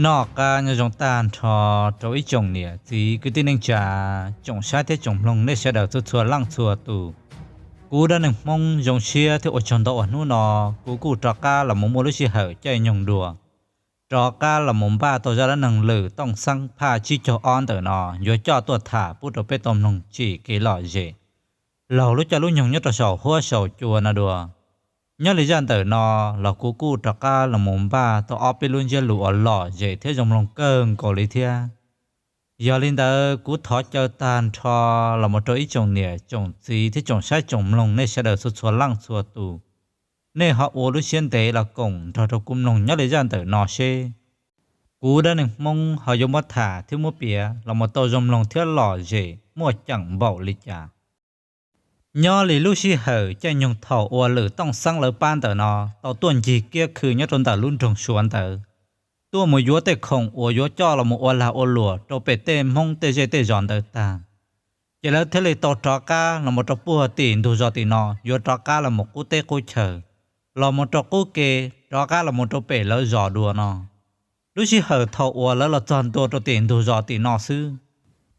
Noj qab nyob zoo tag nrho rau ib tsoom niam txiv kwv tij neej tsa, tsoom saib thiab tsoom mloog nej sawv daws txhua txhua leej txhua tus. Kuv Dab Neeg Hmoob zoo siab thiab ua tsaug ntau uas hnub no kuv kuj rov qab los mus muaj lub sij hawm caij nyoog dua, rov qab los mus npaj tau zaj dab neeg Lwm Tooj Xeeb phaj tsib caug ob ntawm no yuav coj tuaj tham pub rau peb tau mloog tsim kev lom zem laug lub caij lub nyoog nyob rau saum huab saum cua no dua. Nyob li zaj ntawm no los kuv kuj rov qab los mus npaj tau ob peb lub ntsiab lus uas lom zem thiab zoo mloog kawg nkaus li thiab. Yog li ntawd kuv thov caw tag nrho los mus rau ib tsoom niam tsoom txiv thiab tsoom saib tsoom mloog nej sawv daws txhua txhua leej txhua tus, nej ho ua lub siab ntev los koom nrog rau kuv mloog nyob li zaj ntawm no seb kuv Dab Neeg Hmoob ho yuav muab tham thiab muab piav los mus tau zoo mloog thiab lom zem muaj ceem npaum li cas. Nyob li lub sij hawm caij nyoog thaum uas Lwm Tooj Xeeb lawv pab ntawm no tau tuaj ncig kiab khw nyob rau ntawm lub nroog Suav ntawd, tuaj mus yuav tej khoom uas yuav coj los mus ua lag ua luam rau pem tej Hmoob tej zej tej zos ntawd tag, ces lawv thiaj li tau rov qab los mus rau puag tim ntug zos tim no yuav rov qab los mus qub teb qub chaw, los mus rau qub ke, rov qab los mus rau pem lawv zos dua no. Lub sij hawm thaum uas lawv los txog ntua rau tim ntug zos tim no xwb,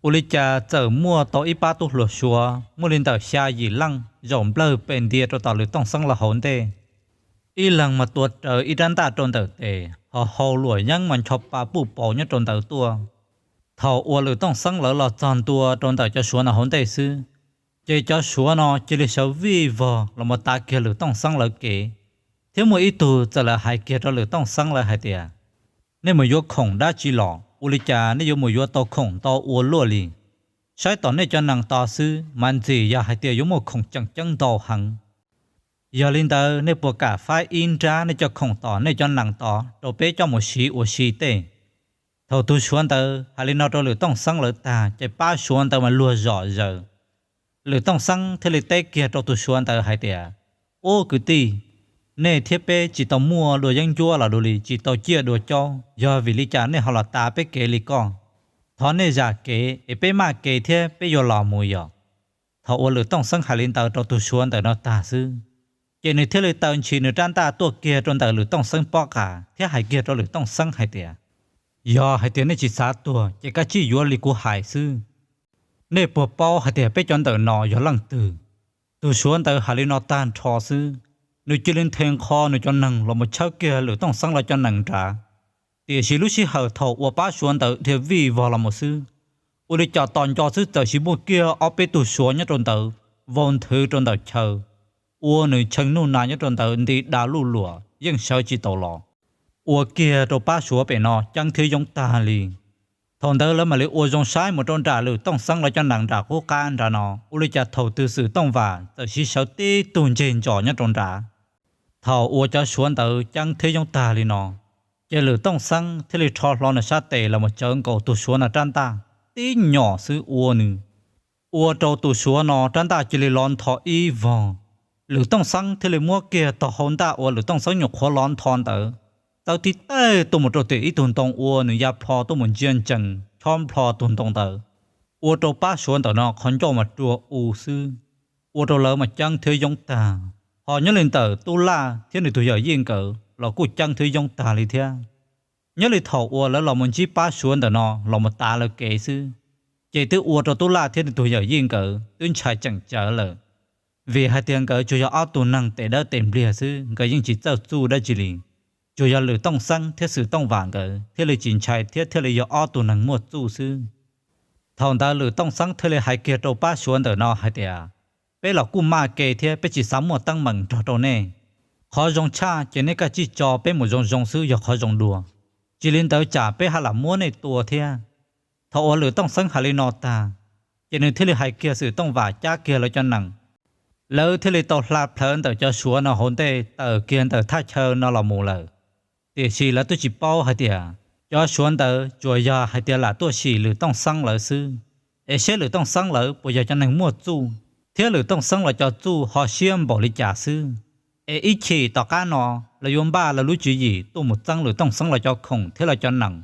ua li cas txawm muaj tau ib pab tub hluas Suav muaj li ntawm xya yim leej zaum nplawg pes ntia rau tom Lwm Tooj Xeeb lawv hauv ntej. Ib leeg mas tuav rawv ib rab ntaj rau ntawm tes, ho hau luam yeeb mas ncho pa puj pauv nyob rau ntawd tuaj. Thaum uas Lwm Tooj Xeeb lawv los txog ntua rau ntawm cov Suav no hauv ntej xwb, ces cov Suav no cia li sawv vij vog los mus tav kiag Lwm Tooj Xeeb lawv kev, thiab muaj ib tug txawm lawv hais kiag rau Lwm Tooj Xeeb lawv hais tias, nej mus yuav khoom dab tsi los ua li cas nej yuav mus yuav tau khoom ntau ua luaj li? Saib tom nej cov nees tod xwb mas ntxim yog hais tias yuav muaj khoom tseem ceeb ntau heev. Yog li ntawd nej puas kam faib ib nrab nej cov khoom tom nej cov nees tod rau peb coj mus siv ua si tej? Thaum tus Suav ntawd hais li no rau Lwm Tooj Xeeb lawv tag ces pab Suav ntawd mas luag zom zaws. Lwm Tooj Xeeb thiaj li teb kiag rau tus Suav ntawd hais tias, ub kwv tij, nej thiab peb tsis tau muaj dua yeeb ncuab los dua li, tsis tau ciaj dua caub, yog vim li cas nej ho los tav peb kev li koj? Thov nej zam kev es peb maj kev thiab peb yuav los mus yom. Thaum uas Lwm Tooj Xeeb hais li ntawd rau tus Suav ntawm no tag xwb, ces nws thiaj li taw ntshis nws rab ntaj tuaj kiag rau ntawm Lwm Tooj Xeeb pob qa thiab hais kiag rau Lwm Tooj Xeeb hais tias, yog hais tias nej tsis xav tuag ces kav tsij yuav li kuv hais xwb. Nej puas paub hais tias peb cov ntawm no yog leej twg? Tus Suav ntawd hais li no tag nrho xwb, nws cia li nthe nqho nws cov nees los mus tshawb kiag Lwm Tooj Xeeb lawv cov nees nrad. Tiam sis lub sij hawm thaum uas pab Suav ntawd dhia vij vog los mus xwb, ua li cas tos nco xwb txawm sis muaj kiag ob peb tug Suav nyob rau ntawd vau nthwv rau ntawm chaw, ua nws tshee nuj nas nyob rau ntawd nti da luj luam yeej sawv tsis tau los, ua kiag rau pab Suav pem no ceeb thiab yoob tag li. Thaum ntawd lawv mam li ua zoo saib mus rau nram Lwm Tooj Xeeb lawv cov nees nram qub qab nrad no, ua li cas thaum twg Xwm Tooj Vam txawm sis sawv tib tug ntseg ntsos nyob rau nrad. Thaum uas cov Suav ntawd ceeb thiab yoob tag li no, ces Lwm Tooj Xeeb thiaj li rho hlo nws sab tes los mus tsawv nkaus tus Suav no rab ntaj, tib nyom xwb ua nws, ua rau tus Suav no rab ntaj cia li lov ntho ib vog. Lwm Tooj Xeeb thiaj li muab kiag tog hau ntaj uas Lwm Tooj Xeeb nyuam qhuav lov ntho ntawd txawb tib teg tuaj mus rau tim ib tug ntoo ua nws ya plho tuaj mus ntsia ntsees chob nplho tus ntoo ntawd, ua rau pab Suav ntawm no qhov ncauj mas rua u xwb, ua rau lawv mas ceeb thiab yoob tag. Ho nyob li ntawm Tub Laj thiab nws tus yawm yij nkawd los kuj ceeb thiab yoob tag li thiab. Nyob li thaum uas lawv los mus ntsib pab Suav ntawm no los mus tav lawv kev xwb, ces twb ua rau Tub Laj thiab nws tus yawm yij nkawd twb ntshai tseem tsawv lawm. Vim hais tias nkawd tsuas yog ob tug neeg tes dawb tes npliag xwb, nkawd yeej tsis txawj txuj dab tsi li. Tsuas yog Lwm Tooj Xeeb thiab Xwm Tooj Vam nkawd thiaj li tsis ntshai thiab thiaj li yog ob tug neeg muaj txuj xwb. Thaum ntawd Lwm Tooj Xeeb thiaj li hais kiag rau pab Suav ntawm no hais tias, peb los kuj maj ke thiab peb tsis xav muaj teeb meem nrog rau nej. Qhov zoo tshaj ces nej kav tsij tso peb mus zoo zoo xwb yog qhov zoo dua, tsis li ntawd tsam peb haj lam muab nej tua thiab. Thaum uas Lwm Tooj Xeeb hais li no tag, ces nws thiaj li hais kiag Xwm Tooj Vam cab kiag lawv cov nees, lawv thiaj li tau hla plhawv ntawm cov Suav no hauv ntej tawm kiag ntawm thaj chaw no los mus lawm. Tiam sis lawv twb tsis paub hais tias cov Suav ntawd tsuas yog hais tias lam tuaj sim Lwm Tooj Xeeb lawv xwb, es seb Lwm Tooj Xeeb lawv puas yog cov neeg muaj txuj, thiab Lwm Tooj Xeeb lawv cov txuj ho siab npaum li cas xwb. Es ib chim tom qab no lawv yuav npaj lawv lub tswv yim tuaj mus txeeb Lwm Tooj Xeeb lawv cov khoom thiab lawv cov nees,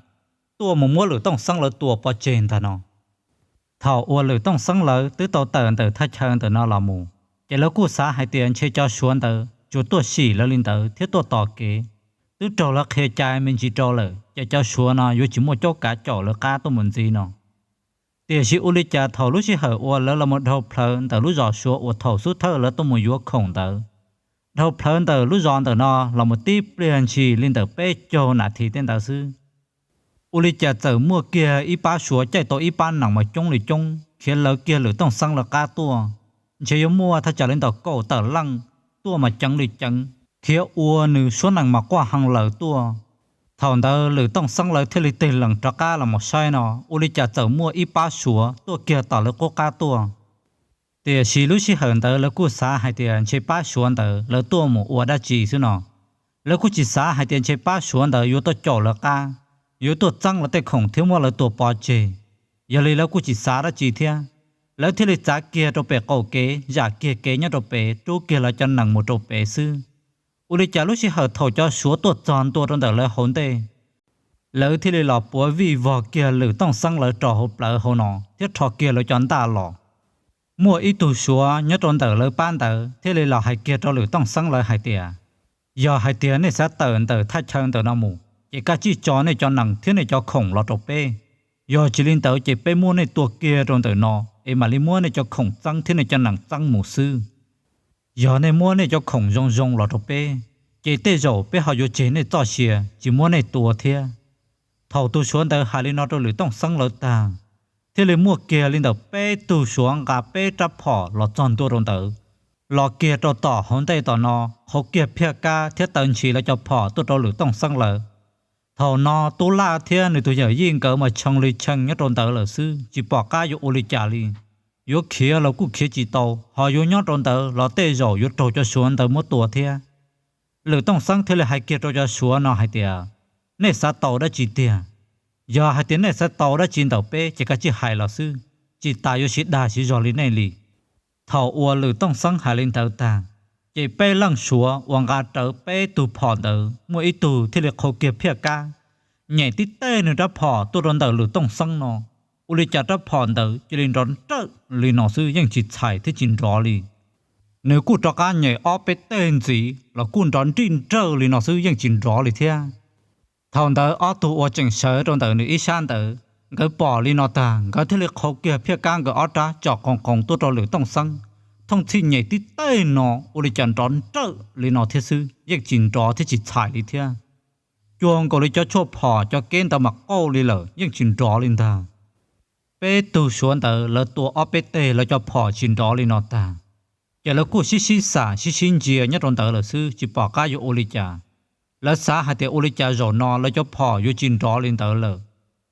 tuaj mus muab Lwm Tooj Xeeb lawv tua pov tseg ntag no. Thaum uas Lwm Tooj Xeeb lawv twb tau tawm ntawm thaj chaw ntawm no los mus, ces lawv kuj xav hais tias ntshe cov Suav ntawd tsuas tuaj sim lawv li ntawd thiab tuaj tos kev, twb raug lawv qhia cai me ntsis rau lawm ces cov Suav no yuav tsis muaj cuab kav caum lawv qab tuaj mus ntxiv no. Tiam sis ua li cas thaum lub sij hawm uas lawv los mus dhau plawv ntawm lub zos Suav uas thaum xub thawj lawv tuaj mus yuav khoom ntawd, dhau plawv ntawm lub zos ntawm no los mus tib pliag ntshis li ntawm peb caug nas this tej ntawd xwb, ua li cas txawm muaj kiag ib pab Suav caij tau ib pab nees mas coob li coob khiav lawv kiag Lwm Tooj Xeeb lawv qab tuaj. Ntshe yuav muaj thaj tsam li ntawm kaum tawm leej tuaj mas ceev li ceev, khiav ua nws suab nees mas quaj hee lawm tuaj. Thaum ntawd Lwm Tooj Xeeb lawv thiaj li tig lees rov qab los mus saib no, ua li cas txawm muaj ib pab Suav tuaj kiag tom lawv qub qab tuaj. Tiam sis lub sij hawm ntawd lawv kuj xav hais tias ntshe pab Suav ntawd lawv tuaj mus ua dab tsi xwb no. Lawv kuj tsis xav hais tias ntshe pab Suav ntawd yuav tuaj caum lawv qab, yuav tuaj txeeb lawv tej khoom thiab muab lawv tua pov tseg. Yog li lawv kuj tsis xav dab tsi thiab, lawv thiaj li txav kiag rau pem qaum kev, zam kiag kev nyob rau pem, rub kiag lawv cov nees mus rau pem xwb. Ua li cas lub sij hawm thaum cov Suav tuaj txog ntua rau ntawm lawv hauv ntej, lawv thiaj li los puav vij vog kiag Lwm Tooj Xeeb lawv rau hauv plawv hauv no thiab rho kiag lawv cov ntaj los. Muaj ib tug Suav nyob rau ntawm lawv pab ntawd thiaj li los hais kiag rau Lwm Tooj Xeeb lawv hais tias, yog hais tias nej xav tawm ntawm thaj chaw ntawm no mus ces kav tsij tso nej cov nees thiab nej cov khoom los rau peb. Yog tsis li ntawd ces peb muab nej tua kiag rau ntawm no es mam li muab nej cov khoom txeeb thiab nej cov nees txeeb mus xwb. Yog nej muab nej cov khoom zoo zoo los rau peb, ces tej zaum peb ho yuav tseg nej txoj sia tsis muab nej tua thiab. Thaum tus Suav ntawd hais li no rau Lwm Tooj Xeeb lawv tag, thiaj li muaj kiag li ntawm peb tug Suav nqa peb rab phom los txog ntua rau ntawd, los kiag rau tom hauv ntej tom no, qhau kiag phiaj kab thiab taw ntshis lawv cov phom tuaj rau Lwm Tooj Xeeb lawv. Thaum no Tub Laj thiab nws tus yawm yij nkawd mas tshee li tshee nyob rau ntawd lawm xwb, tsis pom qab yuav ua li cas li. Yuav khiav los kuj khiav tsis tau, ho yuav nyob rau ntawd los tej zaum yuav raug cov Suav ntawd muab tua thiab. Lwm Tooj Xeeb thiaj li hais kiag rau cov Suav no hais tias, nej xav tau dab tsi tiag? Yog hais tias nej xav tau dab tsi ntawm peb ces kav tsij hais los xwb, tsis tas yuav siv dag siv zog li nej li. Thaum uas Lwm Tooj Xeeb hais li ntawd tag, ces peb leej Suav uas nqa rawv peb tug phom ntawd muaj ib tug thiaj li qhau kiag phiaj kab, nyem tib teg nws rab phom tuaj rau ntawm Lwm Tooj Xeeb no, ua li cas rab phom ntawd cia li nrov nrawj li no xwb yeej tsis txhais thiab tsis nrov li. Nws kuj rov qab nyem ob peb teg ntxiv los kuj nrov nrij nrawj li no xwb yeej tsis nrov li thiab. Thaum ntawd ob tug uas tseem sawv rau ntawm nws ib sab ntawd, nkawd pom li no tag nkawd thiaj li qhau kiag phiaj kab nkawd ob rab tsom qoos qoos tuaj rau Lwm Tooj Xeeb, thooj txhij nyem tib teg no ua li cas nrov nrawj li no thiab xwb yeej tsis nrov thiab tsis txhais li thiab. Cuag nkaus li cov tshuaj phom cov keb ntawd mas qauj li lawm yeej tsis nrov li ntag. Peb tug Suav ntawd lawv tua ob peb teg lawv cov phom tsis nrov li no tag, ces lawv kuj sib sib xam sib sib ntsia nyob rau ntawd lawm xwb tsis pom qab yuav ua li cas. Lawv xav hais tias ua li cas zaum no lawv cov phom yuav tsis nrov li ntawd lawm,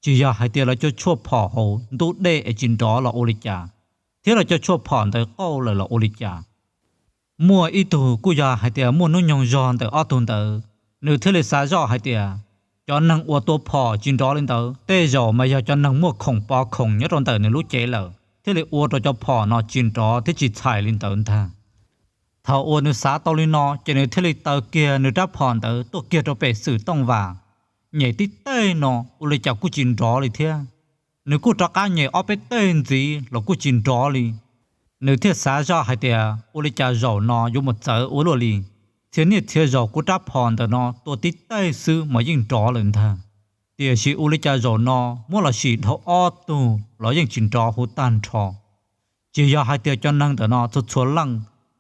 tsis yog hais tias lawv cov tshuaj phom hauv ntuj dej es tsis nrov los ua li cas, thiab lawv cov tshuaj phom ntawd qauj lawm los ua li cas. Muaj ib tug kuj yog hais tias muaj hnub nyoog zog ntawm ob tug ntawd, nws thiaj li xav zoj hais tias, cov neeg uas tua phom tsis nrov li ntawd tej zaum mas yog cov neeg muaj khoom pov khoom nyob rau ntawm nws lub cev lawm thiaj li ua rau cov phom no tsis nrov thiab tsis txhais li ntawd ntag. Thaum uas nws xav tau li no ces nws thiaj li taw kiag nws rab phom ntawd tuaj kiag rau pem Xwm Tooj Vam, nyem tib teg no ua li cas kuj tsis nrov li thiab. Nws kuj rov qab nyem ob peb teg ntxiv los kuj tsis nrov li. Nws thiaj xav zoj hais tias ua li cas zaum no yuav mus txawv ua luaj li, txhia niaj txhia zaus kuv rab phom ntawm no tua tib teg xwb mas yeej nrov lawm ntag. Tiam sis ua li cas zaum no muab los sim dhau ob tug los yeej tsis nrov huv tag nrho. Tsis yog hais tias cov neeg ntawm no txhua txhua leej,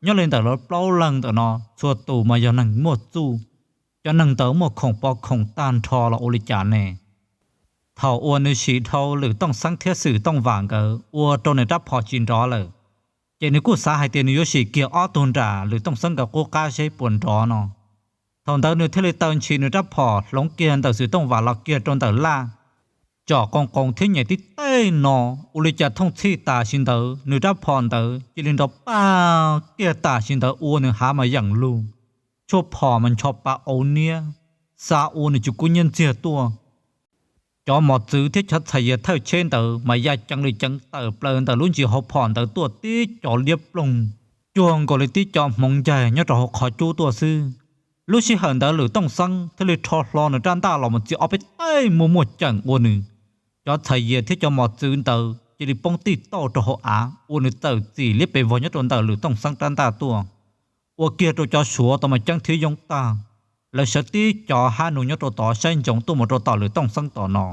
nyob li ntawm lawv plaub leeg ntawm no txhua tus mas yog neeg muaj txuj, cov neeg ntawd muaj khoom pov khoom tag nrho los ua li cas ne. Thaum uas nws sim dhau Lwm Tooj Xeeb thiab Xwm Tooj Vam nkawd ua rau nws rab phom tsis nrov lawm, ces nws kuj xav hais tias nws yuav sim kiag ob tug nram Lwm Tooj Xeeb nkawd qub qab seb puas nrov no. Thaum ntawd nws thiaj li taw ntshis nws rab phom hloov kiag ntawm Xwm Tooj Vam los kiag rau ntawm laj, tsom qoos qoos thiab nyem tib teg no, ua li cas thooj txhij tam sim ntawd nws rab phom ntawd cia li nrov pag kiag tam sim ntawd ua nws hav mas yeem lug, tshuaj phom mas ncho pa auv niab, xa ua nws tsis kub nyiab ntxiag tuaj. Cov mos txwv thiab cov txhais yas thawj tsheb ntawd mas ya ceev li ceev tawm plaws ntawm lub ntsis hauv phom ntawd tuaj tib co liab ploog, cuag nkaus li tib co hmoov ncaig nyob rau hauv qhov cub tuaj xwb. Lub sij hawm ntawd Lwm Tooj Xeeb thiaj li rho hlo nws rab ntaj los mus txiav ob peb teg muaj muaj ceem ua nws. Cov txhais yas thiab cov mos txwv ntawd cia li poob tij tauj rau hauv av ua nws txawm txim liab pes vog nyob rau ntawm Lwm Tooj Xeeb rab ntaj tuaj, ua kiag rau cov Suav tau mas ceeb thiab yoob tag. lawv sawv tib co hab nug nyob rau tod saib ntsoov tuaj mus rau tom Lwm Tooj Xeeb tom no.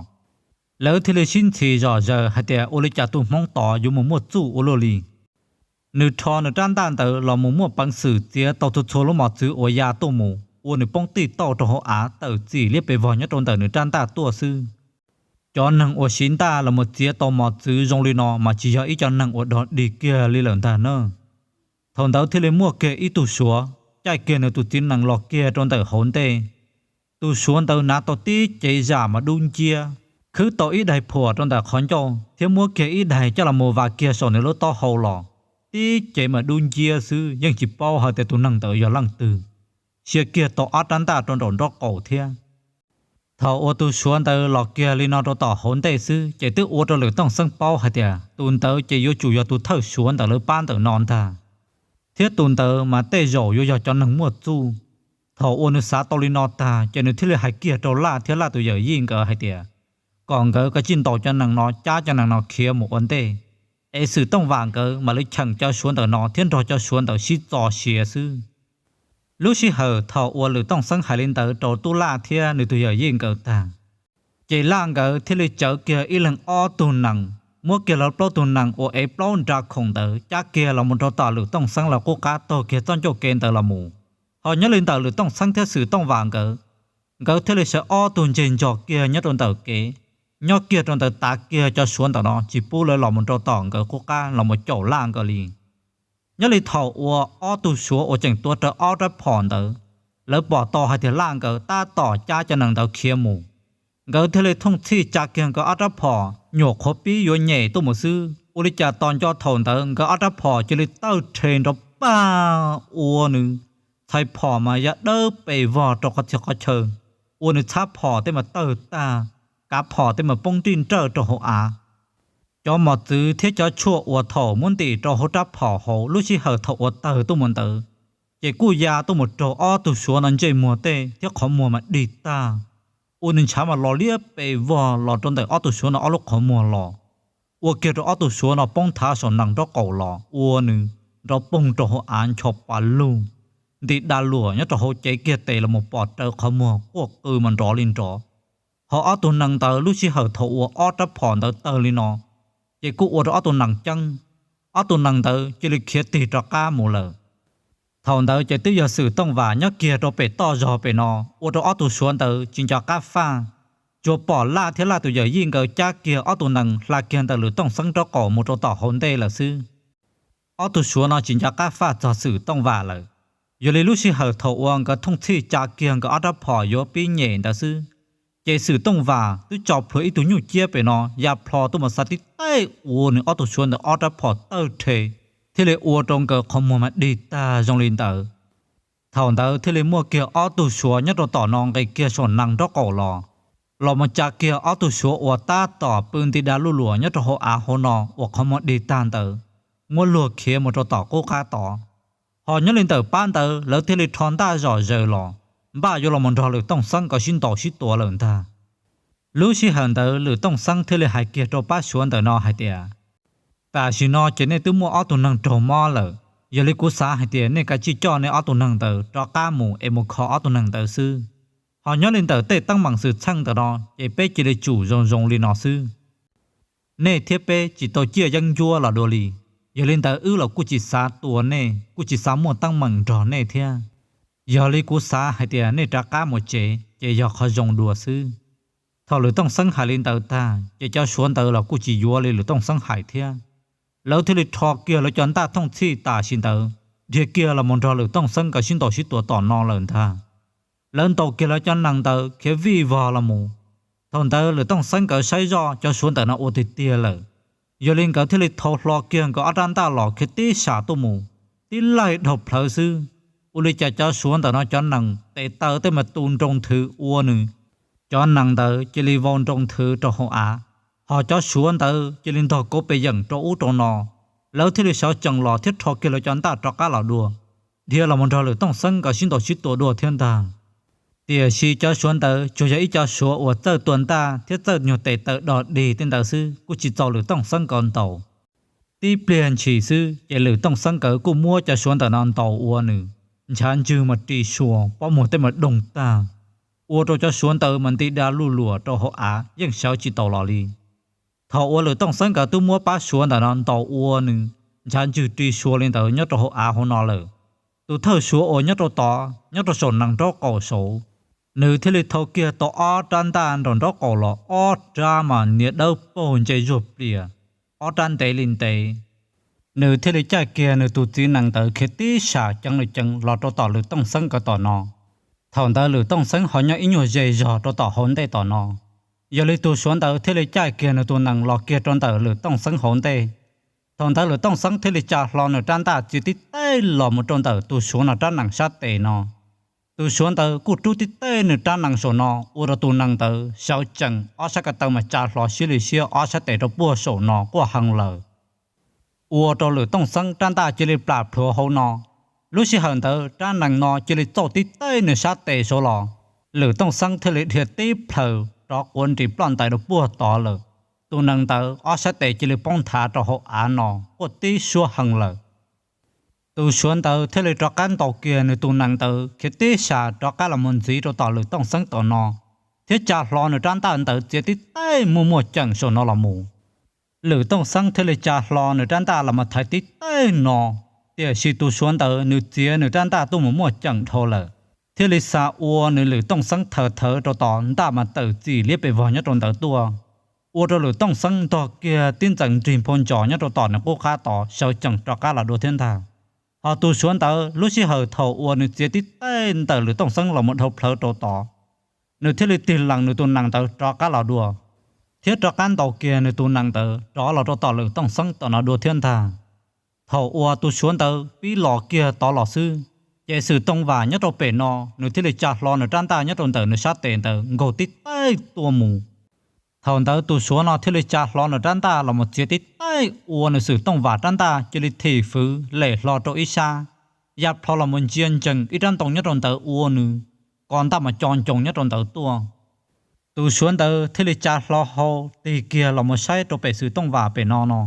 Lawv thiaj li sib ntxhi zom zaws hais tias ua li cas tus Hmoob tod yuav mus muaj txuj ua luaj li. Nws rho nws rab ntaj ntawd los mus muaj peev xwm txiav tau txhua txhua lub mos txwv uas ya tuaj mus ua nws poob tij tauj rau hauv av tawm txim liab pes vog nyob rau ntawm nws rab ntaj tuaj xwb. Cov neeg uas siv ntaj los mus txiav tau mos txwv zoo li no mas tsis yog ib co neeg uas dog dig kiag li lawm ntag na. Thaum ntawd thiaj li muaj kiag ib tug Suav caij kiag nws tus txiv nees los kiag rau ntawm hauv ntej. Tus Suav ntawd hnav tau tib cev zam mas dub nciab, khwb tau ib daig phuam rau ntawm qhov ncauj thiab muab kiag ib daig coj los mus vas kiag saum nws lub taub hau los. Tib cev mas dub nciab xwb yeej tsis paub hais tias tus neeg ntawd yog leej twg. Sia kiag tau ob rab ntaj rau nraum nraub qaum thiab. Thaum uas tus Suav ntawd los kiag li no rau tom hauv ntej xwb ces twb ua rau Lwm Tooj Xeeb paub hais tias tus ntawd ces yuav tsum yog tus thawj Suav ntawm lawv pab ntawm no ntag, thiab tus ntawd mas tej zaum yuav yog cov neeg muaj txuj. Thaum uas nws xav tau li no tag ces nws thiaj li hais kiag rau Laj thiab Laj tus yawm yij nkawd hais tias kom nkawd kav tsij ntaus cov nees no cab cov nees no khiav mus ua ntej, es Xwm Tooj Vam nkawd mam li cheem cov Suav ntawm no thiab nrog cov Suav ntawd sib txo sia xwb. Lub sij hawm thaum uas Lwm Tooj Xeeb hais li ntawd rau Tub Laj thiab nws tus yawm yij nkawd tag, ces Laj nkawd thiaj li tsawv kiag ib leeg ob tug nees, muab kiag lawv plaub tug nees uas ev plaub nra khoom ntawd cab kiag los mus rau tom Lwm Tooj Xeeb lawv qub qab taug kiag txoj ncauj kev ntawd los mus. Ho nyob li ntawm Lwm Tooj Xeeb thiab Xwm Tooj Vam nkawd, nkawd thiaj li sawv ob tug ntseg ntsos kiag nyob rau ntawm kev, nyob kiag rau ntawd tav kiag cov Suav ntawm no tsis pub lawv los mus rau tom nkawd qub qab los mus caum Laj nkawd li. Nyob li thaum uas ob tug Suav uas tseem tuav rawv ob rab phom ntawd, lawv pom tau hais tias Laj nkawd tab tom cab cov nees ntawd khiav mus, nkawd thiaj li thooj txhij tsa kiag nkawd ob rab phom nyuam qhuav pib yuav nyem tuaj mus xwb, ua li cas tos nco thaum ntawd nkawd ob rab phom cia li tawg rhe nrov pag ua nws txhais phom mas ya dawb pes vog rau qhov txhia qhov chaw, ua nws txhab phom tej mas tawg tag, kav phom tej mas poob nrij nrawj rau hauv av. Cov mos txwv thiab cov tshuaj uas thaum muab ntim rau hauv rab phom hauv lub sij hawm thaum uas tawg tuaj mus ntawd, ces kuj ya tuaj mus raug ob tug Suav no ntsej muag tej thiab qhov muag mas dig tag, ua nws ntshav mas los liab pes vog los rau ntawm ob tug Suav no ob lub qhov muag los, ua kiag rau ob tug Suav no poob thav saum nees nraub qaum los ua nws nrov poog rau hauv av ncho pa lug, nti da luam nyob rau hauv cev kiag tes los mus pom raws qhov muag quaj qw mas nrov li nrov. Ho ob tug nees ntawd lub sij hawm thaum uas ob rab phom ntawd tawg li no, ces kuj ua rau ob tug nees ceeb, ob tug nees ntawd cia li khiav tig rov qab mus lawm. Thaum ntawd ces twb yog Xwm Tooj Vam nyob kiag rau pem toj zog pem no, ua rau ob tug Suav ntawd tsis nco qab faj, tsuas pom Laj thiab Laj tus yawm yij nkawd cab kiag ob tug nees hla kiag ntawm Lwm Tooj Xeeb nraub qaum mus rau tom hauv ntej lawm xwb. Ob tug Suav no tsis nco qab faj txog Xwm Tooj Vam lawm. Yog li lub sij hawm thaum uas nkawd thooj txhij tsa kiag nkawd ob rab phom yuav pib nyem ntawd xwb, ces Xwm Tooj Vam twb tso plhuav ib tug nyuj ciab pem no ya plho tuaj mus xa tib teg ua nws ob tug Suav ntawd ob rab phom tawg rhe, thiaj li ua rau nkawd qhov muag mas dig tag zoo li ntawd. Thaum ntawd thiaj li muaj kiag ob tug Suav nyob rau tom no nqis kiag saum nees nraub qaum los, los mus tsa kiag ob tug Suav uas tab tom pw nti da luj luam nyob rau hauv av hauv no uas qhov muag dig tag ntawd, muab luag khiav mus rau tom qub qab tod. Ho nyob li ntawm pab ntawd lawv thiaj li rho ntaj zom zaws los, npaj yuav los mus nrog Lwm Tooj Xeeb nkawd sib ntaus sib tua lawm ntag. Lub sij hawm ntawd Lwm Tooj Xeeb thiaj li hais kiag rau pab Suav ntawm no hais tias, tam sim no ces nej twb muaj ob tug neeg raug mob lawm, yog li kuv xav hais tias nej kav tsij coj nej ob tug neeg ntawd rov qab mus es mus kho ob tug neeg ntawd xwb. Ho nyob li ntawm tej teeb meem xwm txheej ntawm no ces peb cia li tsum zoo zoo li no xwb. Nej thiab peb tsis tau ciaj yeeb ncuab los dua li, yog li ntawd wb los kuj tsis xav tua nej, kuj tsis xav muaj teeb meem nrog nej thiab. Yog li kuv xav hais tias nej rov qab mus tsev ces yog qhov zoo dua xwb. Thaum Lwm Tooj Xeeb hais li ntawd tag ces cov Suav ntawd los kuj tsis yuav li Lwm Tooj Xeeb hais thiab. Lawv thiaj li rho kiag lawv cov ntaj thooj txhij tam sim ntawd dhia kiag los mus nrog Lwm Tooj Xeeb nkawd sib ntaus sib tua tom no lawm ntag. Lawv ntaus kiag lawv cov nees ntawd khiav vij vog los mus. Thaum ntawd Lwm Tooj Xeeb nkawd saib zoj cov Suav ntawm no ua tiag tiag lawm, yog li nkawd thiaj li thau hlo kiag nkawd ob rab ntaj los khiav tib sam tuaj mus, tib laig dhau plhawv xwb. Ua li cas cov Suav ntawm no cov nees tes taw tej mas tu nroo nthwv ua nws, cov nees ntawd cia li vau nroo nthwv rau hauv av, ho cov Suav ntawd cia li ntog kauv pes yeem rau ub rau no. Lawv thiaj li sawv tsees los thiab rho kiag lawv cov ntaj rov qab los dua, dhia los mus nrog Lwm Tooj Xeeb nkawd sib ntaus sib tua dua thiab ntag. Tiam sis cov Suav ntawd tsuas yog ib cov Suav uas txawj tua ntaj thiab txawj nyuag tes taw dog dig tej ntawd xwb, kuj tsis txaus Lwm Tooj Xeeb nkawd ntaus. Tib pliag ntshis xwb ces Lwm Tooj Xeeb nkawd kuj muab cov Suav ntawm no ntaus ua nws nchav ntswg mas ri sua, pob muag tej mas doog tag, ua rau cov suav ntawd mas nti da luj luam rau hauv av yeej sawv tsis taus los li. Thaum uas Lwm Tooj Xeeb nkawd twb muab pab suav ntawm no ntaus ua nws nchav ntswg ri sua li ntawd nyob rau hauv av hauv no lawm, tus thawj suav uas nyob rau tod nyob rau saum nees nraub qaum saud, nws thiaj li thau kiag tau ob rab ntaj nraum nraub qaum los ob rab mas nias dawb paug ntse zuag plias, ob rab ntev li ntev. Nws thiaj li caij kiag nws tus txiv nees ntawd khiav tib sas ceev li ceev los rau tom Lwm Tooj Xeeb nkawd tom no. Thaum ntawd Lwm Tooj Xeeb ho nyob ib nyuag ze zog rau tom hauv ntej tom no. Yog li tus suav ntawd thiaj li caij kiag nws tus nees los kiag rau ntawm Lwm Tooj Xeeb hauv ntej. Thaum ntawd Lwm Tooj Xeeb thiaj li tsa hlo nws rab ntaj txiav tib teg los mus rau ntawm tus suav no rab nees sab tes no. Tus suav ntawd kuj rub tib teg nws rab nees saum no ua rau tus nees ntawd sawv tsees ob sab ko taw mas tsa hlo siab li siab ob sab tes rau puag saum no quaj heev lawm. Ua rau Lwm Tooj Xeeb rab ntaj cia li plam plhuav hauv no. Lub sij hawm ntawd rab nees no cia li txauj tib teg nws sab tes saud los, Lwm Tooj Xeeb thiaj li dhia tib plhaws rov quav nris ploj ntais rau puag tod lawm. Tus nees ntawd ob sab tes cia li poob nthav rau hauv av no quaj tib suab heev lawm. Tus suav ntawd thiaj li rov qab ntaus kiag nws tus nees ntawd khiav tib sas rov qab los mus ntxiv rau tom Lwm Tooj Xeeb tom no, thiab tsa hlo nws rab ntaj ntawd txiav tib teg muaj muaj ceem saum no los mus. Lwm Tooj Xeeb thiaj li tsa hlo nws rab ntaj los mus thaiv tib teg no, tiam sis tus suav ntawd nws txiav nws rab ntaj tuaj mus muaj ceem dhau lawm, thiaj li xa ua nws Lwm Tooj Xeeb thawv thawv rau tom ntaj mas tawm txim liab pes vog nyob rau ntawd tuaj, ua rau Lwm Tooj Xeeb ntog kiag tib ntxees nrig nphau ntsos nyob rau tom nws qub qab tod sawv tsees rov qab los dua thiab ntag. Ho tus suav ntawd lub sij hawm thaum uas nws txiav tib teg ntawm Lwm Tooj Xeeb los mus dhau plhawv rau tod, nws thiaj li tig lees nws tus nees ntawd rov qab los dua, thiab rov qab ntaus kiag nws tus nees ntawd rov los rau tom Lwm Tooj Xeeb tom no dua thiab ntag. Thaum uas tus suav ntawd pib los kiag tod los xwb, ces Xwm Tooj Vam nyob rau pem no nws thiaj li tsa hlo nws rab ntaj nyob rau ntawm nws sab tes ntawd nkaug tib teg tuaj mus. Thaum ntawd tus suav no thiaj li tsa hlo nws rab ntaj los mus txiav tib teg ua nws Xwm Tooj Vam rab ntaj cia li thim fwv lem hlo rau ib sab, ya plho los mus ntsia ntsees ib rab ntoo nyob rau ntawd ua nws ko ntaj mas co ncoo nyob rau ntawd tuaj. Tus suav ntawd thiaj li tsa hlo hau tig kiag los mus saib rau pem Xwm Tooj Vam pem no no,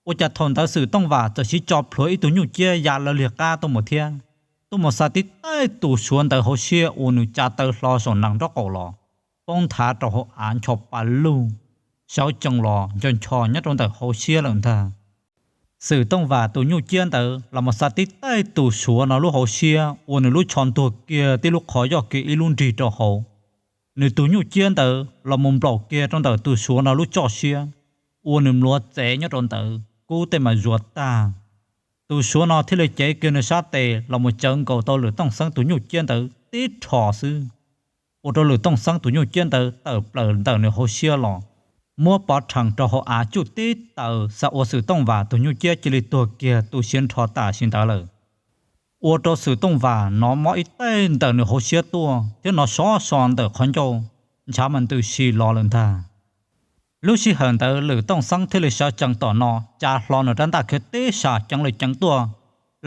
ua cas thaum ntawd Xwm Tooj Vam txawm siv tso plhuav ib tug nyuj ciab ya lawv liag qab tuaj mus thiab, tuaj mus xa tib teg tus suav ntawd hauv siab ua nws tsa taw hlo saum nees nraub qaum los, poob nthav rau hauv av ncho pa lug, sawv tsees los ncho ncho nyob rau ntawm hauv siab lawm ntag. Xwm Tooj Vam tus nyuj ciab ntawd los mus xa tib teg tus suav no lub hauv siab ua nws lub tsho ntuag kiag tib lub qhov yoj kiag ib lub nrig rau hauv. Nws tus nyuj ciab ntawd los mus nplaum kiag rau ntawm tus suav no lub txoj siab, ua nws mluav txev nyob rau ntawd kub tej mas zuav tag. Tus suav no thiaj li cev kiag nws sab tes los mus cawv nkaus tau Lwm Tooj Xeeb tus nyuj ciab ntawd tib rho xwb, ua rau Lwm Tooj Xeeb tus nyuj ciab ntawd tawm plaws ntawm nws hauv siab los, muab pov rhees rau hauv av tsuj tib taws xa ua Xwm Tooj Vam tus nyuj ciab cia li tuag kiag tu siav nrho tam sim ntawd lawm. Ua rau Xwm Tooj Vam hnov mob ib teg ntawm nws hauv siab tuaj thiab hnov sov so ntawm qhov ncauj, ntshav mas ntws si los lawm ntag. Lub sij hawm ntawd Lwm Tooj Xeeb thiaj li sawv tsees tom no tsa hlo nws rab ntaj khiav tib sas ceev li ceev tuaj,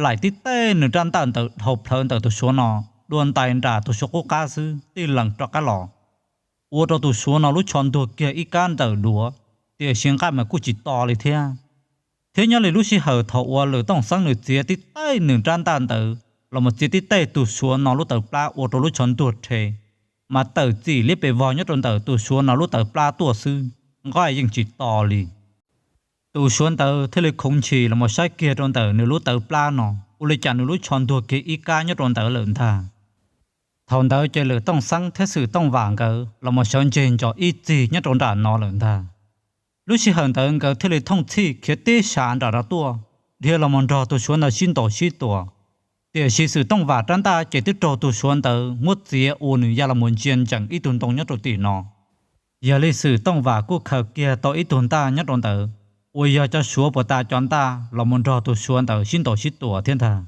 laim tib teg nws rab ntaj ntawd dhau plhawv ntawm tus suav no, dua ntais nram tus suav qub qab xwb tig lees rov qab los, ua rau tus suav no lub tsho ntuag kiag ib kab ntawm duav, tiam sis nqaij mas kuj tsis to li thiab. Thiab nyob li lub sij hawm thaum uas Lwm Tooj Xeeb nws txiav tib teg nws rab ntaj ntawd los mus txiav tib teg tus suav no lub tawv plab ua rau lub tsho ntuag rhe, mas tawm txim liab pes vog nyob rau ntawm tus suav no lub tawv plab tuaj xwb, nqaij yeej tsis to li. Tus suav ntawd thiaj li khoov ntshis los mus saib kiag rau ntawm nws lub tawv plab no, ua li cas nws lub tsho ntuag kiag ib kab nyob rau ntawd lawm ntag. Thaum ntawd ces Lwm Tooj Xeeb thiab Xwm Tooj Vam nkawd los mus sawv ntseg ntsos ib txig nyob rau nram no lawm ntag. Lub sij hawm ntawd nkawd thiaj li thooj txhij khiav tib sas nram no tuaj, dhia los mus nrog tus suav ntawd sib ntaus sib tua. Tiam sis Xwm Tooj Vam rab ntaj ces twb raug tus suav ntawd muab txiav ua nws ya los mus ntsia ntsees ib tug ntoo nyob rau tim no. Yog li Xwm Tooj Vam kuj khaws kiag tau ib tug ntaj nyob rau ntawd, uas yog cov suav puas tas cov ntaj los mus nrog tus suav ntawd sib ntaus sib tua thiab ntag.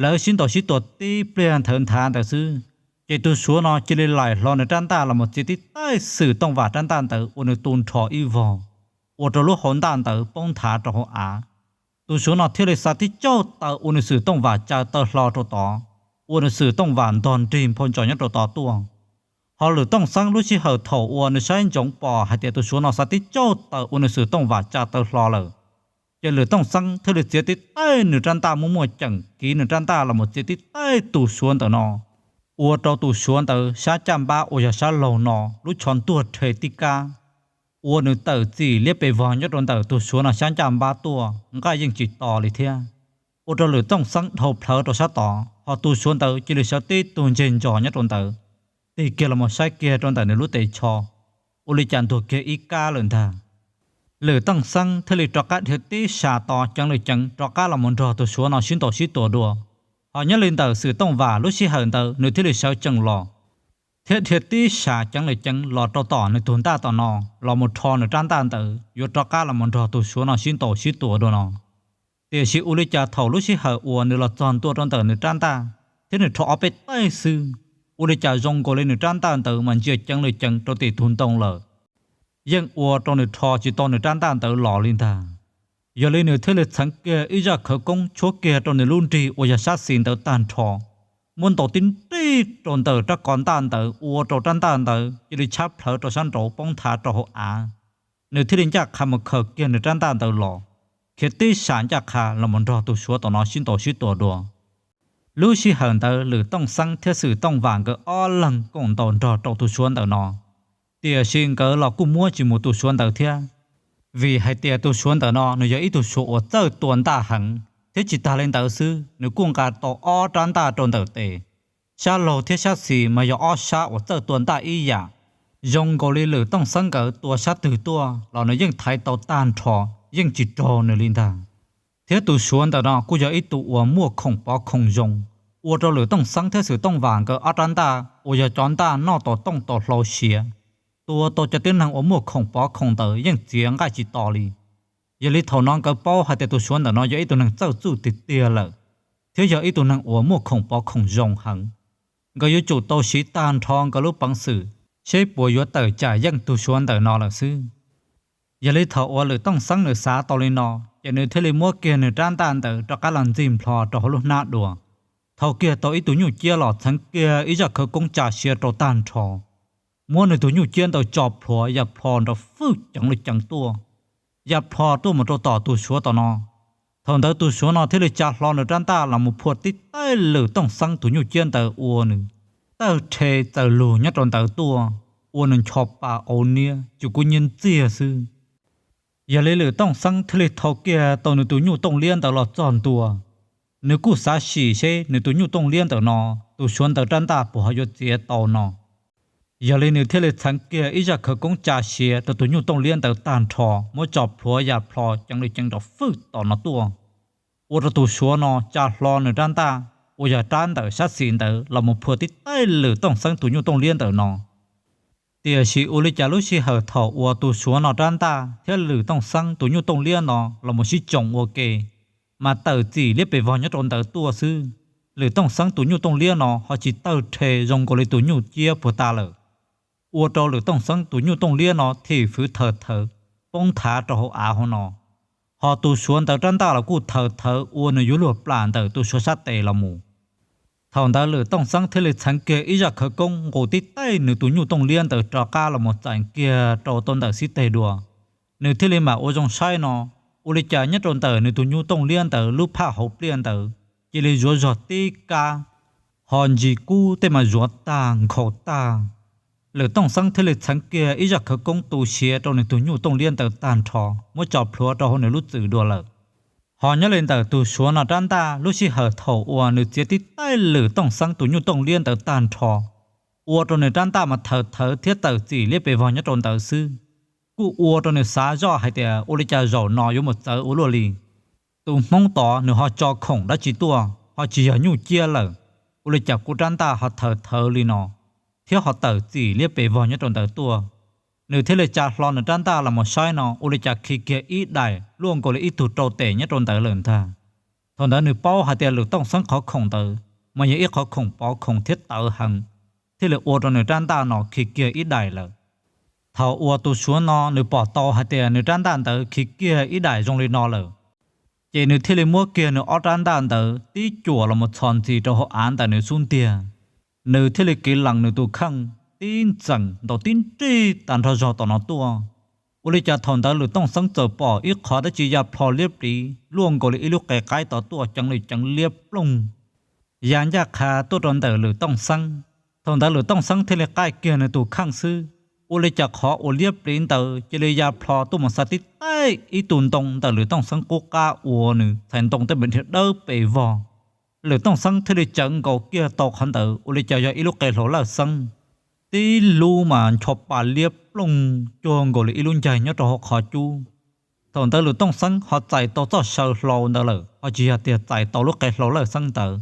Lawv sib ntaus sib tua tib pliag nthawv nthav ntawd xwb, ces tus suav no cia li laim hlo nws rab ntaj los mus txiav tib teg Xwm Tooj Vam rab ntaj ntawd ua nws tu nrho ib vog, ua rau lub hauv ntaj ntawd poob nthav rau hauv av. Tus suav no thiaj li xa tib caug taw ua nws Xwm Tooj Vam tsa taw hlo rau tod, ua nws Xwm Tooj Vam ntog nrig nphau ntsos nyob rau tod tuaj. Ho Lwm Tooj Xeeb lub sij hawm thaum uas nws saib ntsoov pom hais tias tus suav no xa tib caug taw ua nws Xwm Tooj Vam tsa taw hlo lawm, Ces Lwm Tooj Xeeb thiaj li txiav tib taij nws rab ntaj muaj muaj ceem kiv nws rab ntaj los mus txiav tib taij tus Suav ntawm no, ua rau tus Suav ntawd sab caj npab uas yog sab laug no lub tsho ntuag rhe tib kab, ua nws tawm txim liab pes vog nyob rau ntawm tus Suav no sab caj npab tuaj nqaij yeej tsis to li thiab. Ua rau Lwm Tooj Xeeb dhau plhawv rau sab tod, ho tus Suav ntawd cia li sawv tib tug ntseg ntsos nyob rau ntawd, tig kiag los mus saib kiag rau ntawm nws lub tes tsho, ua li cas ntuag kiag ib kab lawm ntag. Lwm Tooj Xeeb thiaj li rov qab dhia tib sas tos ceev lwm ceev rov qab los mus nrog tus Suav no sib ntaus sib tua dua. Ho nyob li ntawm Xwm Tooj Vam lub sij hawm ntawd nws thiaj li sawv tsees los, thiab dhia tib sas ceev lwm ceev los rau tom nws tus ntaj tom no, los mus rho nws rab ntaj ntawd yuav rov qab los mus nrog tus Suav no sib ntaus sib tua dua no. Tiam sis ua li cas thaum lub sij hawm uas nws los txog ntua rau ntawm nws rab ntaj, thiab nws rho ob peb taij xwb, ua li cas zoo nkaus li nws rab ntaj ntawd mas ntsia ceev lwm ceev rau tim tus ntoo lawm, yeej ua rau nws rho tsis tau nws rab ntaj ntawd los li ntag. Yog li nws thiaj li txheev kiag ib zaj khawv koob tshuab kiag rau nws lub nrig uas yog sab xis ntawd tag nrho, muab ntaus tib nrig rau ntawm rab ko ntaj ntawd ua rau rab ntaj ntawd cia li tshab plhawv rau sab nraud poob nthav rau hauv av. Nws thiaj li ncaj qha mus khaws kiag nws rab ntaj ntawd los, khiav tib sas ncaj qha los mus nrog tus Suav tom no sib ntaus sib tua dua. Lub sij hawm ntawd Lwm Tooj Xeeb thiab Xwm Tooj Vam nkawd ob leeg koom ntaus nrog rau tus Suav ntawm no, tiam sis nkawd los kuj muab tsis mus tus Suav ntawd thiab, vim hais tias tus Suav ntawm no nws yog ib tug Suav uas txawj tua ntaj heev, thiab tsis tas li ntawd xwb nws kuj nqa tau ob rab ntaj rau ntawm tes, sab laug thiab sab xis mas yog ob sab uas txawj tua ntaj ib yam. Zoo nkaus li Lwm Tooj Xeeb nkawd tua sab twg tuaj los nws yeej thaiv tau tag nrho, yeej tsis raug nws li ntag. Thiab tus Suav ntawm no kuj yog ib tug uas muaj khoom pov khoom zoo, ua rau Lwm Tooj Xeeb thiab Xwm Tooj Vam nkawd ob rab ntaj uas yog cov ntaj noj tau tooj tau hlau siav, tua tau cov tib neeg uas muaj khoom pov khoom ntawd yeej txiav nqaij tsis to li. Yog li thaum no nkawd paub hais tias tus Suav ntawm no yog ib tug neeg txawj txuj tiag tiag lawm, thiab yog ib tug neeg uas muaj khoom pov khoom zoo heev. Nkawd yuav tsum tau siv tag nrho nkawd lub peev xwm seb puas yuav tawm tsam yeej tus Suav ntawm no lawm xwb. Yog li thaum uas Lwm Tooj Xeeb nws xav tau li no, ces nws thiaj li muab kiag nws rab ntaj ntawd rov qab los ntxig nplho rau hauv lub hnab dua, thau kiag tau ib tug nyuj ciab los txheev kiag ib zaj khawv koob tsa siav rau tag nrho, muab nws tus nyuj ciab ntawd tso plhuav ya plho nrov fwj ceev li ceev tuaj, ya plho tuaj mus rau tom tus Suav tom no. Thaum ntawd tus Suav no thiaj li tsa hlo nws rab ntaj los mus phua tib taij Lwm Tooj Xeeb tus nyuj ciab ntawd ua nws tawg rhe txawm lug nyob rau ntawd tuaj, ua nws ncho pa auv niab tsis kuv nyiaj ntxiag xwb. Yog li Lwm Tooj Xeeb thiaj li thau kiag tau nws tus nyuj tooj liab ntawd los txog ntua. Nws kuj xav sim seb nws tus nyuj tooj liab ntawm no tus Suav ntawd rab ntaj puas ho yuav txiav tau no. Yog li nws thiaj li txheev kiag ib zaj khawv koob tsa siav rau tus nyuj tooj liab ntawd tag nrho, muab tso plhuav ya plho ceev li ceev nrov fwj tom no tuaj, ua rau tus Suav no tsa hlo nws rab ntaj uas yog rab ntawm sab xis ntawd los mus phua tib taij Lwm Tooj Xeeb tus nyuj tooj liab ntawm no. Tiam sis ua li cas lub sij hawm thaum uas tus Suav no rab ntaj thiab Lwm Tooj Xeeb tus nyuj tooj liab no los mus sib tsoo ua ke, mas tawm txim liab pes vog nyob rau ntawd tuaj xwb, Lwm Tooj Xeeb tus nyuj tooj liab no ho tsis tawg rhe zoo nkaus li tus nyuj ciab puag ta lawm, ua rau Lwm Tooj Xeeb tus nyuj tooj liab no thim fwv thawm thawv poob nthav rau hauv av hauv no. Ho tus Suav ntawd rab ntaj los kuj thawm thawv ua nws yuav luag plam ntawm tus Suav sab tes los mus. Thaum ntawd Lwm Tooj Xeeb thiaj li txheev kiag ib zaj khawv koob nqus tib taij nws tus nyuj tooj liab ntawd rov qab los mus txais kiag rau tau ntawm xib teg dua. Nws thiaj li mam ua zoo saib no, ua li cas nyob rau ntawm nws tus nyuj tooj liab ntawd lub phaj hauv pliaj ntawd cia li zuav zog tib kab, ho ntsis kub tej mas zuav tag nkhaus tag. Lwm Tooj Xeeb thiaj li txheev kiag ib zaj khawv koob tu siav rau nws tus nyuj tooj liab ntawd tag nrho, muab tso plhuav rau hauv nws lub txwm dua lawm. Ho nyob li ntawm tus Suav no rab ntaj lub sij hawm thaum uas nws txiav tib taij Lwm Tooj Xeeb tus nyuj tooj liab ntawd tag nrho, ua rau nws rab ntaj mas thawm thawv thiab tawm txim liab pes vog nyob rau ntawd xwb, kuj ua rau nws xav zoj hais tias ua li cas zaum no yuav mus txawv ua luaj li. Tus Hmoob tod nws ho tso khoom dab tsi tuaj ho tsis yog nyuj ciab lawm, ua li cas kuv rab ntaj ho thawm thawv li no, thiab ho tawm txim liab pes vog nyob rau ntawd tuaj. Nws thiaj li tsa hlo nws rab ntaj los mus saib no ua li cas khi kiag ib daim luaj nkaus li ib tug rau tes nyob rau ntawd lawm ntag. Thaum ntawd nws paub hais tias Lwm Tooj Xeeb qhov khoom ntawd mas yog ib qhov khoom pov khoom thiab tawv heev, thiaj li ua rau nws rab ntaj no khi kiag ib daim lawm. Thaum uas tus Suav no nws pom tau hais tias nws rab ntaj ntawd khi kiag ib daim zoo li no lawm, ces nws thiaj li muab kiag nws ob rab ntaj ntawd tib cuam los mus txhos ntxis rau hauv av ntawm nws xub ntiag. Nws thiaj li kiv lees nws tus kheej tib ntxeem ntaus tib nrig tag nrho zog tom no tuaj. Ua li cas thaum ntawd Lwm Tooj Xeeb txawm pom ib qhov dab tsi ya plho liab pliv luaj nkaus li ib lub qe qaib tod tuaj ceev li ceev liab ploog ya ncaj qha tuaj rau ntawm Lwm Tooj Xeeb. Thaum ntawd Lwm Tooj Xeeb thiaj li qaij kiag nws tus kheej xwb, ua li cas qhov uas liab pliv ntawd cia li ya plho tuaj mus xa tib taij ib tug ntoo ntawm Lwm Tooj Xeeb qub qab uas nws txhais ntoo tej me dhia dawb pes vog. Lwm Tooj Xeeb thiaj li tsawv nkaus kiag tau qhov ntawd ua li cas yog ib lub qe hlau lawj xeeb, tib lub mas ncho pa liab ploog cuag nkaus li ib lub ncaig nyob rau hauv qhov cub. Thaum ntawd Lwm Tooj Xeeb ho txais tau txoj saw hlau ntawd lawm, ho tsis yog tias txais tau lub qe hlau lawj xeeb ntawd.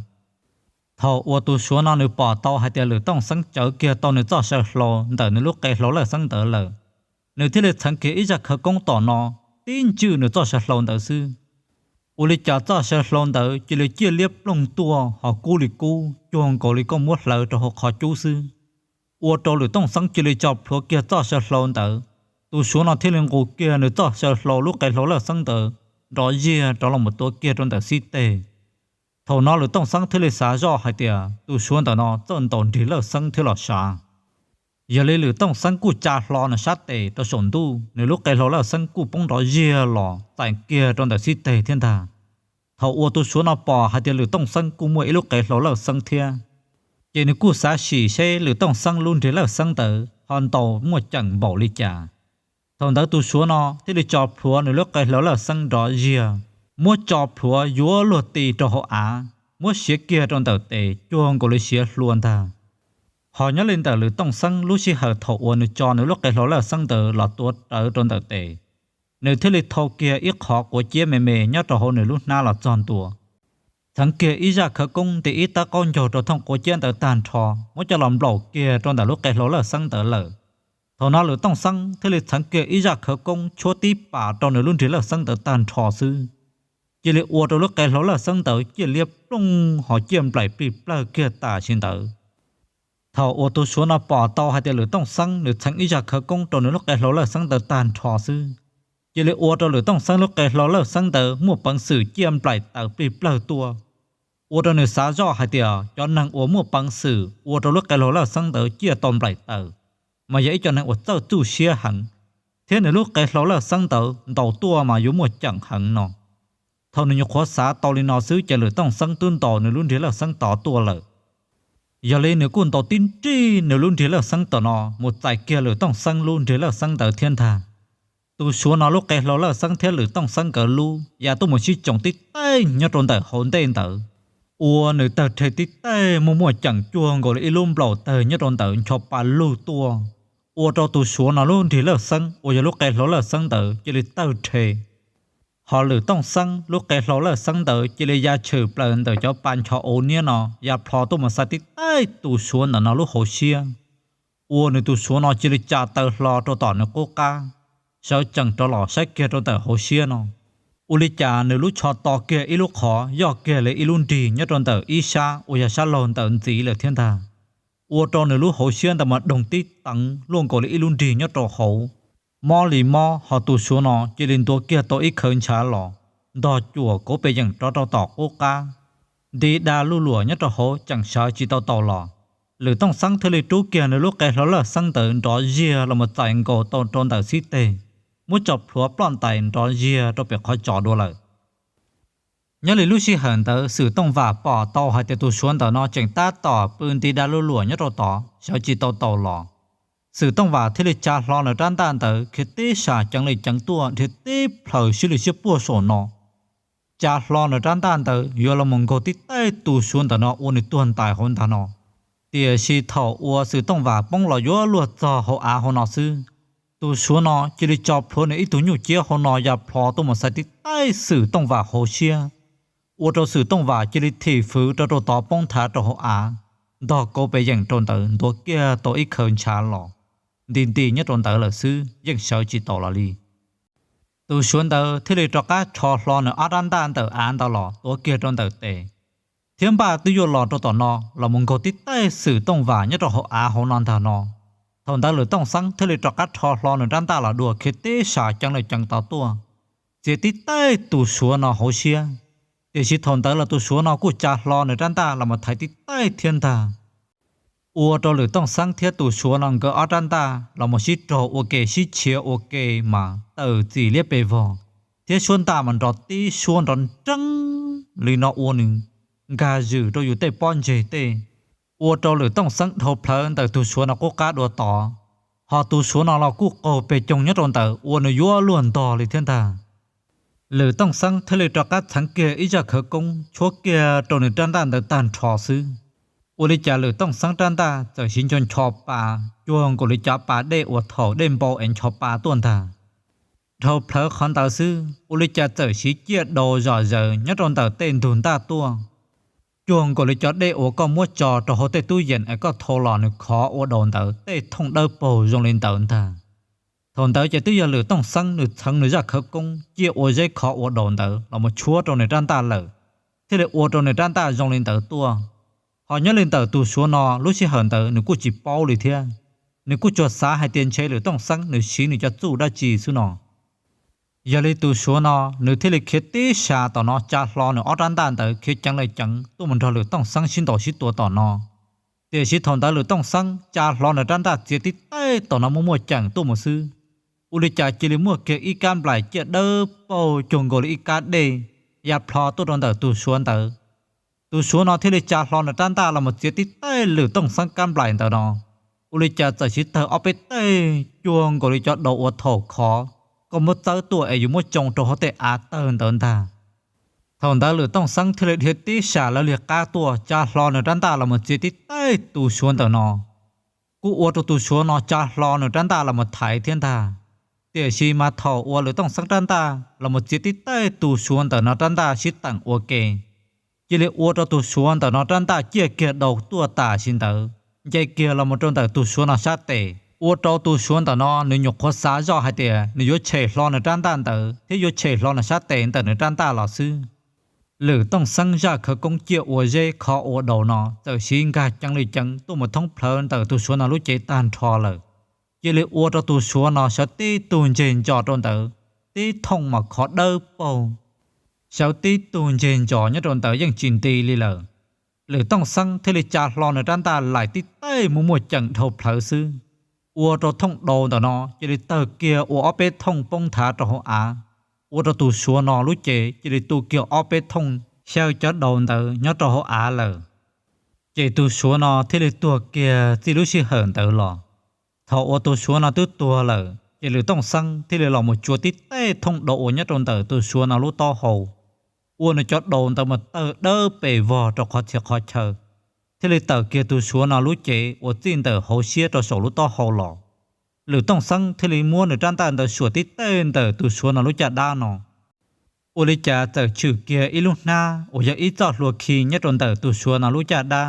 Thaum uas tus Suav no nws pom tau hais tias Lwm Tooj Xeeb tsawv kiag tau nws txoj saw hlau ntawm nws lub qe hlau lawj xeeb ntawd lawm, nws thiaj li txheev kiag ib zaj khawv koob tom no tib ntswj nws txoj saw hlau ntawd xwb. Ua li cas txoj saw hlau ntawd cia li ciaj liab ploog tuaj ho kub li kub cuag nkaus li koj muab hlawv rau hauv qhov cub xwb, ua rau Lwm Tooj Xeeb cia li tso plhuav kiag txoj saw hlau ntawd. Tus Suav no thiaj li nqus kiag nws txoj saw hlau lub qe hlau lawj xeeb ntawd nrov ziag rov los mus tuav kiag rau ntawm xib teg. Thaum no Lwm Tooj Xeeb thiaj li xav zoj hais tias tus Suav ntawm no txawj ntaus nrig lawj xeeb thiab los sav. Yog li Lwm Tooj Xeeb kuj tsa hlo nws sab tes rau saum ntuj, nws lub qe hlau lawj xeeb kuj poob nrov ziag los txais kiag rau ntawm xib teg thiab ntag. Thaum uas tus Suav no pom hais tias Lwm Tooj Xeeb kuj muaj ib lub qe hlau lawj xeeb thiab, ces nws kuj xav sim seb Lwm Tooj Xeeb lub nrig lawj xeeb ntawd ho ntaus muaj ceem npaum li cas. Thaum ntawd tus Suav no thiaj li tso plhuav nws lub qe hlau lawj xeeb nrov ziag, muab tso plhuav yuav luag ti rau hauv av, muab siav kiag rau ntawm tes cuag nkaus li siav hlua ntag. Ho nyob li ntawm Lwm Tooj Xeeb lub sij hawm thaum uas nws tso nws lub qe hlau lawj xeeb ntawd los tuav rawv rau ntawm tes, nws thiaj li thau kiag ib qho quav ciab me me nyob rau hauv nws lub hnab los txog ntua, txheev kiag ib zaj khawv koob nti ib tab qaub ncaug rau thooj quav ciab ntawd tag nrho, muab coj los nplaum kiag rau ntawm lub qe hlau lawj xeeb ntawd lawm. Thaum no Lwm Tooj Xeeb thiaj li txheev kiag ib zaj khawv koob tshuab tib pas rau nws lub nrig lawj xeeb ntawd tag nrho xwb, cia li ua rau lub qe hlau lawj xeeb ntawd ciaj liab ploog ho ciaj nplaim plig plawg kiag tam sim ntawd. Thaum uas tus Suav no pom tau hais tias Lwm Tooj Xeeb nws txheev ib zaj khawv koob rau nws lub qe hlau lawj xeeb ntawd tag nrho xwb, cia li ua rau Lwm Tooj Xeeb lub qe hlau lawj xeeb ntawd muaj peev xwm ciaj nplaim taws plig plawg tuaj, ua rau nws xav zoj hais tias cov neeg uas muaj peev xwm ua rau lub qe hlau lawj xeeb ntawd ciaj tau nplaim taws, mas yog ib co neeg uas txawj txuj siab heev, thiab nws lub qe hlau lawj xeeb ntawd ntaus tuaj mas yuav muaj ceem heev no. Thaum nws nyuam qhuav xav tau li no xwb ces Lwm Tooj Xeeb twb ntaus nws lub nrig lawj xeeb tod tuaj lawm. Yog li nws kuj ntaus tib nrig nws lub nrig lawj xeeb tod no mus txais kiag Lwm Tooj Xeeb lub nrig lawj xeeb ntawd thiab ntag. Tus Suav no lub qe hlau lawj xeeb thiab Lwm Tooj Xeeb nkawd lub ya tuaj mus sib tsoom tib taij nyob rau ntawm hauv ntej ntawd, ua nws tawg rhe tib taij muaj muaj ceem cuag nkaus li ib lub nplaum tawg nyob rau ntawd ncho pa lug tuaj, ua rau tus Suav no lub nrig lawj xeeb uas yog lub qe hlau lawj xeeb ntawd cia li tawg rhe. Ho Lwm Tooj Xeeb lub qe hlau lawj xeeb ntawd cia li ya tshwm plaws ntawm cov pa ncho uv niab no ya plho tuaj mus xa tib taij tus Suav ntawm no lub hauv siab, ua nws tus Suav no cia li tsa taw hlo rau tom nws qub qab, sawv tsees rov los saib kiag rau ntawm hauv siab no. Ua li cas nws lub tsho to kiag ib lub qhov yoj kiag li ib lub nrig nyob rau ntawm ib sab uas yog sab laug ntawd ntxiv lawm thiab ntag, ua rau nws lub hauv siab ntawd mas doog tib teev luaj nkaus li ib lub nrig nyob rau hauv, mob li mob ho tus Suav no cia li ntuav kiag tau ib khawv ntshav los, ntog cuam kauv pes yeem rov rau tom qub qab, nti da luj luam nyob rau hauv tseem sawv tsis tau taus los. Lwm Tooj Xeeb thiaj li rub kiag nws lub qe hlau lawj xeeb ntawd nrov ziag los mus txais nkaus tau rau ntawm xib teg, muab tso plhuav ploj ntais nrov ziag rau pem qhov tsos dua lawm. Nyob li lub sij hawm ntawd Xwm Tooj Vam pom tau hais tias tus Suav ntawm no tseem tab tom pw nti da luj luam nyob rau tod sawv tsis tau taus los. Xwm Tooj Vam thiaj li tsa hlo nws rab ntaj ntawd khiav tib sas ceev li ceev tuaj dhia tib plhaws siab li siab puag saum no, tsa hlo nws rab ntaj ntawd yuav los mus nkaug tib taij tus Suav ntawm no ua nws tuag ntais hauv ntag no. Tiam sis thaum uas Xwm Tooj Vam poob los yuav luag txog hauv av hauv no xwb, tus Suav no cia li tso plhuav nws ib tug nyuj ciab hauv no ya plho tuaj mus xais tib taij Xwm Tooj Vam hauv siab, ua rau Xwm Tooj Vam cia li thim fwv rau rau tod poob nthav rau hauv av, ntog kauv pes yeem rau ntawd ntuav kiag tau ib khawv ntshav los, nti nti nyob rau ntawd lawm xwb yeej sawv tsis taus los li. Tus Suav ntawd thiaj li rov qab rho hlo nws ob rab ntaj ntawm av ntawd los tuav kiag rau ntawm tes, thiab npaj twb yuav los rau tom no los mus nkaug tib taij Xwm Tooj Vam nyob rau hauv av hauv no ntag no. Thaum ntawd Lwm Tooj Xeeb thiaj li rov qab rho hlo nws rab ntaj los dua khiav tib sas ceev li ceev tod tuaj, txiav tib taij tus Suav no hauv siab. Tiam sis thaum ntawd los tus Suav no kuj tsa hlo nws rab ntaj los mus thaiv tib taij thiab ntag. ua rau Lwm Tooj Xeeb thiab tus Suav no nkawd ob rab ntaj los mus sib raug ua ke sib tshiav ua ke mas tawm txim liab pes vog, thiab suab ntaj mas nrov tib suab nrov nreeb li no ua nws nkag zwm rau yus tej pob ntseg tej, ua rau Lwm Tooj Xeeb dhau plhawv ntawm tus Suav no qub qab dua tod. Ho tus Suav no los kuj qaug pes coog nyob rau ntawd ua nws yuav luag ntog li thiab ntag. Lwm Tooj Xeeb thiaj li rov qab txheev kiag ib zaj khawv koob tshuab kiag rau nws rab ntaj ntawd tag nrho xwb. Ua li cas Lwm Tooj Xeeb rab ntaj txawm siv ncho ncho pa, cuag nkaus li cov pa dej uas thaum dej npau es ncho pa tuaj ntag. Dhau plhawv qhov ntawd xwb, ua li cas txawm siv ciaj daus zom zaws nyob rau ntawm tej ntug ntaj tuaj, cuag nkaus li cov dej uas koj muab tso rau hauv tej tub yees es koj thau los nws khov ua daus ntawd tej thooj dawb paug zoo li ntawd ntag. Thaum ntawd ces twb yog Lwm Tooj Xeeb nws txheev nws zaj khawv koob ciaj ua zeb khov ua daus ntawd los mus tshuab rau nws rab ntaj lawm, thiaj li ua rau nws rab ntaj zoo li ntawd tuaj. Ho nyob li ntawm tus Suav no lub sij hawm ntawd nws kuj tsis paub li thiab, nws kuj tsuas xav hais tias ntshe Lwm Tooj Xeeb nws siv nws cov txuj dab tsi xwb no. Yog li tus Suav no nws thiaj li khiav tib sas tom no tsa hlo nws ob rab ntaj ntawd khiav ceev la ceev tuaj mus nrog Lwm Tooj Xeeb sib ntaus sib tua tom no. Tiam sis thaum ntawd Lwm Tooj Xeeb tsa hlo nws rab ntaj txiav tib taig tom no muaj muaj ceem tuaj mus xwb, ua li cas cia li muaj kiag ib kab nplaim ciaj dawb paug cuag nkaus li ib kab dej ya plho tuaj rau ntawm tus Suav ntawd. Tus Suav no thiaj li tsa hlo nws rab ntaj los mus txiav tib taig Lwm Tooj Xeeb kab nplaim ntawd no, ua li cas txawm siv tawg ob peb taig cuag nkaus li cov daus uas thaum khov koj muab txawb tuaj es yuav muab tsoo rau hauv tej av tawg ntawd ntag. Thaum ntawd Lwm Tooj Xeeb thiaj li dhia tib sas lawv li qab tuaj tsa hlo nws rab ntaj los mus txiav tib taig tus Suav ntawm no. Kuj ua rau tus Suav no tsa hlo nws rab ntaj los mus thaiv thiab ntag. Tiam sis mas thaum uas Lwm Tooj Xeeb rab ntaj los mus txiav tib taig tus Suav ntawm no rab ntaj sib teem ua ke, cia li ua rau tus Suav ntawm no rab ntaj ciaj kiag daus tuaj tam sim ntawd nce kiag los mus rau ntawm tus Suav no sab tes, ua rau tus Suav ntawm no nws nyuam qhuav xav zoj hais tias nws yuav tshem hlo nws rab ntaj ntawd thiab yuav tshem hlo nws sab tes ntawm nws rab ntaj los xwb. Lwm Tooj Xeeb zaj khawv koob ciaj ua zeb khov ua daus no txawm siv nkag ceev li ceev tuaj mus thoob plhawv ntawm tus Suav no lub cev tag nrho lawm. Cia li ua rau tus Suav no sawv tib tug ntseg ntsos rau ntawd, tib thooj mas khov dawb paug, sawv tib tug ntseg ntsos nyob rau ntawd yeej tsis nti li lawm. Lwm Tooj Xeeb thiaj li tsa hlo nws rab ntaj laim tib taig muaj muaj ceem dhau plhawv xwb, ua rau thooj daus ntawm no cia li tawg kiag ua ob peb thooj poob nthav rau hauv av, ua rau tus Suav no lub cev cia li tu kiag ob peb thooj xyaw cov daus ntawd nyob rau hauv av lawm. Ces tus Suav no thiaj li tuag kiag txij lub sij hawm ntawd los. Thaum uas tus Suav no twb tuag lawm ces Lwm Tooj Xeeb thiaj li los mus tsuav tib taig thooj daus uas nyob rau ntawm tus Suav no lub taub hau, ua nws cov daus ntawd mas tawg dawb pes vog rau qhov txhia qhov chaw, thiaj li tawm kiag tus Suav no lub cev uas txij ntawm hauv siab rau saum lub taub hau los. Lwm Tooj Xeeb thiaj li muab nws rab ntaj ntawd suam tib taig ntawm tus Suav no lub caj dab no. Ua li cas txawm tshwm kiag ib lub hnab uas yog ib txoj hlua khi nyob rau ntawm tus Suav no lub caj dab.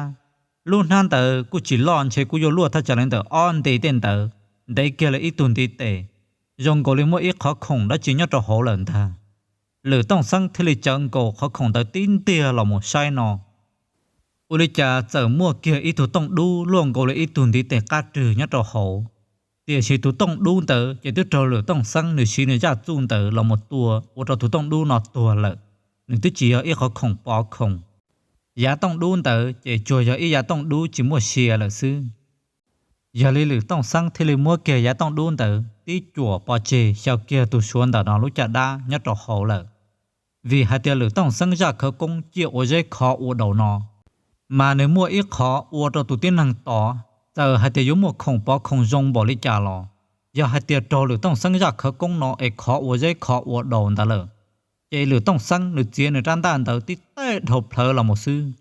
Lub hnab ntawd kuj tsis loj, ntshe kuj yuav luaj thaj tsam li ntawm ob nti tej ntawd, ntev kiag li ib tug ntiv tes, zoo nkaus li muaj ib qhov khoom dab tsi nyob rau hauv lawm ntag. Lwm Tooj Xeeb thiaj li tsawv nkaus qhov khoom ntawd tib ntiag los mus saib no. Ua li cas txawm muaj kiag ib tug tooj dub luaj nkaus li ib tug ntiv tes qab rwg nyob rau hauv. Tiam sis tus tooj dub ntawd ces twb raug Lwm Tooj Xeeb nws siv nws zaj txuj ntawd los mus tua ua rau tus tooj dub no tuag lawm. Nws twb tsis yog ib qhov khoom pov khoom. Yav tooj dub ntawd ces tsuas yog ib yav tooj dub tsis muaj sia lawm xwb. Yog li Lwm Tooj Xeeb thiaj li muab kiag yav tooj dub ntawd tib cuam pov tseg xyaw kiag tus Suav ntawm no lub caj dab nyob rau hauv lawm. Vim hais tias Lwm Tooj Xeeb zaj khawv koob ciaj ua zeb khov ua daus no, mas nws muaj ib qhov ua rau tus tib neeg tod, txawm hais tias yuav muaj khoom pov khoom zoo npaum li cas los, yog hais tias raug Lwm Tooj Xeeb zaj khawv koob no es khov ua zeb khov ua daus ntawd lawm, ces Lwm Tooj Xeeb nws txiav nws rab ntaj ntawd tib taig dhau plhawv los mus xwb,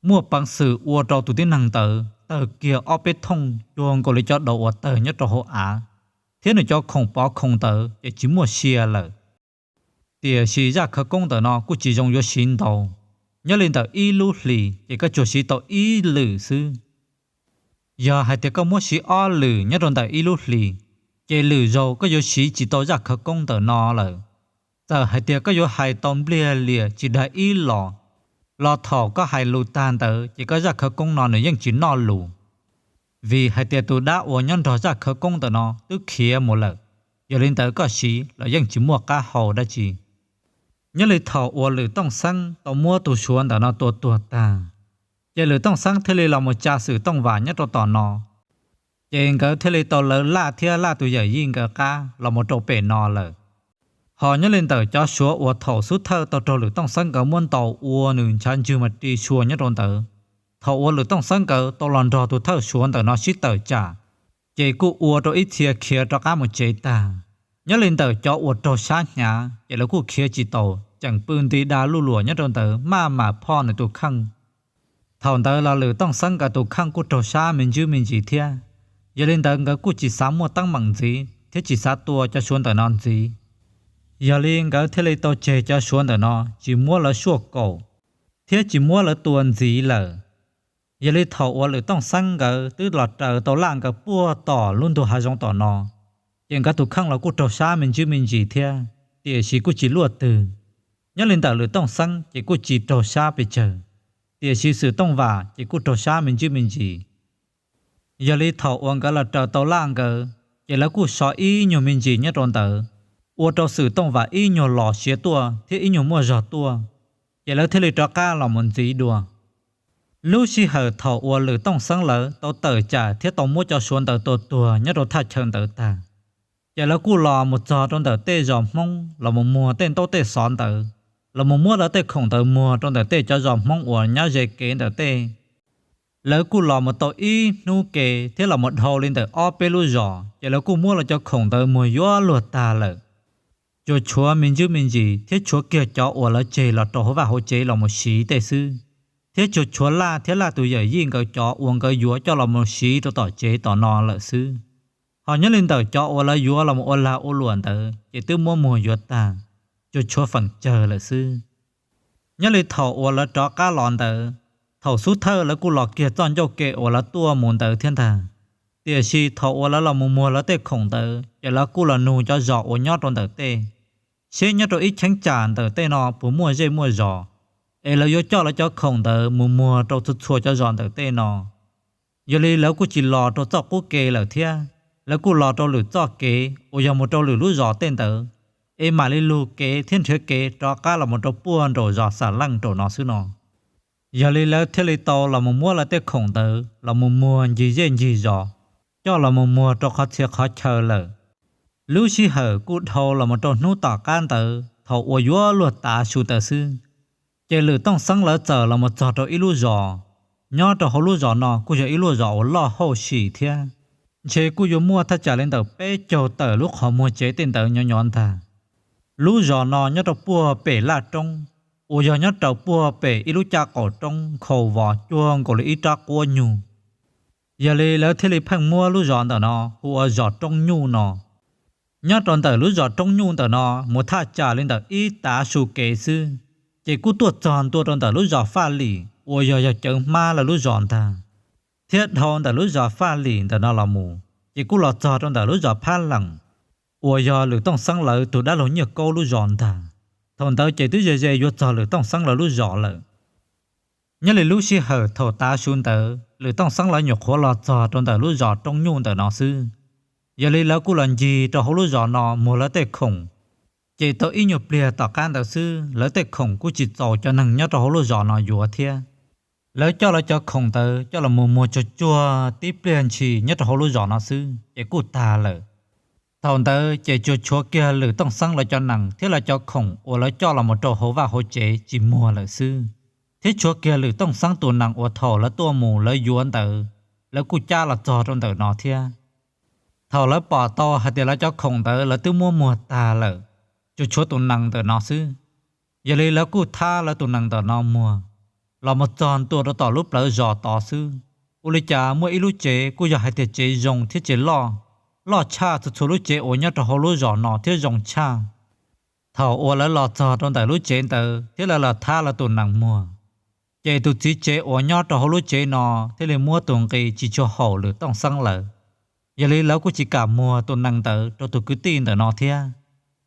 muaj peev xwm ua rau tus tib neeg ntawd tawg kiag ob peb thooj cuag nkaus li cov daus uas tawg nyob rau hauv av, thiab nws cov khoom pov khoom ntawd ces tsis muaj sia lawm. Tiam sis zaj khawv koob ntawm no kuj tsis zoo yuav siv ntau. Nyob li ntawm ib lub hlis ces koj tsuas siv tau ib lwm xwb. Yog hais tias koj muab siv ob lwm nyob rau ntawm ib lub hlis, ces lwm zaus koj yuav siv tsis tau zaj khawv koob ntawm no lawm. Txawm hais tias koj yuav hais tau npliag liam tsis dag ib los, los thaum koj hais lus tag ntawd ces koj zaj khawv koob no nws yeej tsis noj lus. Vim hais tias tus dab uas nyob nrog zaj khawv koob ntawm no twb khiav mus lawm, yog li ntawd koj siv los yeej tsis muaj qab hau dab tsi. Nyob li thaum uas Lwm Tooj Xeeb tau muab tus Suav ntawm no tua tuag tag, Ces Lwm Tooj Xeeb thiaj li los mus tsa Xwm Tooj Vam nyob rau tom no. Ces nkawd thiaj li tau lawv Laj thiab Laj tus yawm yij nkawd qab los mus rau pem no lawm. Ho nyob li ntawm cov Suav uas thaum xub thawj tau raug Lwm Tooj Xeeb nkawd muab ntaus ua nws ntshav ntswg mas ri sua nyob rau ntawd, thaum uas Lwm Tooj Xeeb nkawd tau los nrog tus thawj Suav ntawm no sib tawm tsam, ces kuj ua rau ib txhia khiav rov qab mus tsev tag. Nyob li ntawm cov uas raug sab hnyav ces lawv kuj khiav tsis taus, tseem pw nti da luj luam nyob rau ntawd maj mam phoj nws tus kheej. Thaum ntawd los Lwm Tooj Xeeb nkawd tus kheej kuj raug sab me ntsis me ntsis thiab, yog li ntawd nkawd kuj tsis xav muaj teeb meem ntxiv thiab tsis xav tua cov Suav ntawm no ntxiv. Yog li nkawd thiaj li tau tseg cov Suav ntawm no tsis muab lawv suaj kaum thiab tsis muab lawv tua ntxiv lawm. Yog li thaum uas Lwm Tooj Xeeb nkawd twb los raws tau Laj nkawd puag tom lub ntug hav zoov tom no, ces nkawd tus kheej los kuj raug sab me ntsis me ntsis thiab, tiam sis kuj tsis luaj twg. Nyob li ntawm Lwm Tooj Xeeb ces kuj tsis raug sab pes tsawg, tiam sis Xwm Tooj Vam ces kuj raug sab me ntsis me ntsis. Yog li thaum uas nkawd los raws tau Laj nkawd, ces lawv kuj so ib nyuag me ntsis nyob rau ntawd, ua rau Xwm Tooj Vam ib nyuag los siav tuaj thiab ib nyuag muaj zog tuaj, ces lawv thiaj li rov qab los mus ntxiv dua. Lub sij hawm thaum uas Lwm Tooj Xeeb lawv tau tawm tsam thiab tau muab cov Suav ntawd tua tuag nyob rau thaj chaw ntawd tag, ces lawv kuj los mus txog rau ntawm tej zos Hmoob los mus muag tej ntaub tej xov ntawd, los mus muab lawv tej khoom ntawd muag rau ntawm tej cov zos Hmoob uas nyob ze kev ntawm tej. Lawv kuj los mus tau ib hnub ke thiab los mus dhau li ntawm ob peb lub zos, ces lawv kuj muab lawv cov khoom ntawd muag yuav luag tag lawm. Tsuas tshuav me ntsis me ntsis thiab tshuav kiag cov uas lawv tseg los rau hauv vaj hauv tsev los mus siv tej xwb, thiab tsuas tshuav Laj thiab Laj tus yawm yij nkawd cov uas nkawd yuav coj los mus siv rau tom tsev tom no lawm xwb. Ho nyob li ntawm cov uas lawv yuav los mus ua lag ua luam ntawd ces twb muab muag yuav tag, tsuas tshuav feem tsawg lawm xwb. Nyob li thaum uas lawv rov qab los ntawd, thaum xub thawj lawv kuj los kiag txoj ncauj ke uas lawv tuaj mus ntawd thiab ntag, tiam sis thaum uas lawv los mus muag lawv tej khoom ntawd ces lawv kuj los nug cov zos uas nyob rau ntawm tej, seb nyob rau ib cheeb tsam ntawm tej no puas muaj zej muaj zos, es lawv yuav coj lawv cov khoom ntawd mus muag rau txhua txhua cov zos ntawm tej no. Yog li lawv kuj tsis los rau txoj qub ke lawm thiab, lawv kuj los rau lwm txoj kev uas yog mus rau lwm lub zos tej ntawd, es mam li lug kev thiab nrhiav kev rov qab los mus rau puag nraum zos Xam Leej nraum no xwb no. Yog li lawv thiaj li tau los mus muab lawv tej khoom ntawd los mus muag ncig zej ncig zos, coj los mus muag rau qhov txhia qhov chaw lawm. Lub sij hawm kuj dhau los mus rau hnub tom qab ntawd thaum uas yuav luag tav su tawm xwb, ces Lwm Tooj Xeeb lawv txawm los mus txog rau ib lub zos. Nyob rau hauv lub zos no kuj yog ib lub zos uas loj hauj sim thiab, ntshe kuj yuav muaj thaj tsam li ntawm peb caug tawm lub qhov muag tsev tej ntawd nyov nyov ntag. Lub zos no nyob rau puag pem laj roob, uas yog nyob rau puag pem ib lub caj qaum roob nkhaus vos cuag nkaus li ib rab quab nyuj. Yog li lawv thiaj li pheej muab lub zos ntawm no hu ua zos Roob Nyuj no. Nyob rau ntawm lub zos Roob Nyuj ntawm no mus thaj tsam li ntawm ib tav su kev xwb, ces kuj tuaj txog ntua rau ntawm lub zos Faj Lim uas yog yog cawv hmab lawv lub zos ntag. Thiab dhau ntawm lub zos Faj Lim ntawm no los mus, ces kuj los txog rau ntawm lub zos Phab Leem, uas yog Lwm Tooj Xeeb lawv tus dab laug Nyiaj Kaub lub zos ntag. Thaum ntawd ces twb ze ze yuav txog Lwm Tooj Xeeb lawv lub zos lawm. Nyob li lub sij hawm thaum tav su ntawd Lwm Tooj Xeeb lawv nyuam qhuav los txog rau ntawm lub zos Roob Nyuj ntawm no xwb. Yog li lawv kuj los ncig rau hauv lub zos no muag lawv tej khoom. Ces tau ib nyuag pliag tom qab ntawd xwb lawv tej khoom kuj tsis txaus cov neeg nyob rau hauv lub zos no yuav thiab. Lawv coj lawv cov khoom ntawd coj los mus muag tsuag tsuag tib pliag ntshis nyob rau hauv lub zos no xwb ces kuj tag lawm. Thaum ntawd ces tsuas tshuav kiag Lwm Tooj Xeeb lawv cov nees thiab lawv cov khoom uas lawv coj los mus rau hauv vaj hauv tsev tsis muag lawm xwb, thiab tshuav kiag Lwm Tooj Xeeb tus nees uas thaum lawv tuaj mus lawv yuav ntawd, lawv kuj cab los txog rau ntawm no thiab. Thaum lawv pom tau hais tias lawv cov khoom ntawd lawv twb muab muag tag lawm, tsuas tshuav tus nees ntawm no xwb. Yog li lawv kuj thab lawv tus nees ntawm no muag, los mus txog ntua rau tom lub plawv zos tod xwb. Ua li cas muaj ib lub tsev kuj yog hais tias tsev zoo thiab tsev loj, loj tshaj txhua txhua lub tsev uas nyob rau hauv lub zos no thiab zoo tshaj. Thaum uas lawv los txog rau ntawm lub tsev ntawd thiab lawv los thab lawv tus nees muag, ces tus txiv tsev uas nyob rau hauv lub tsev no thiaj li muab tus nqi tsis tshua haum Lwm Tooj Xeeb lawv. Yog li lawv kuj tsis kam muag tus nees ntawd rau tus kwv tij ntawm no thiab.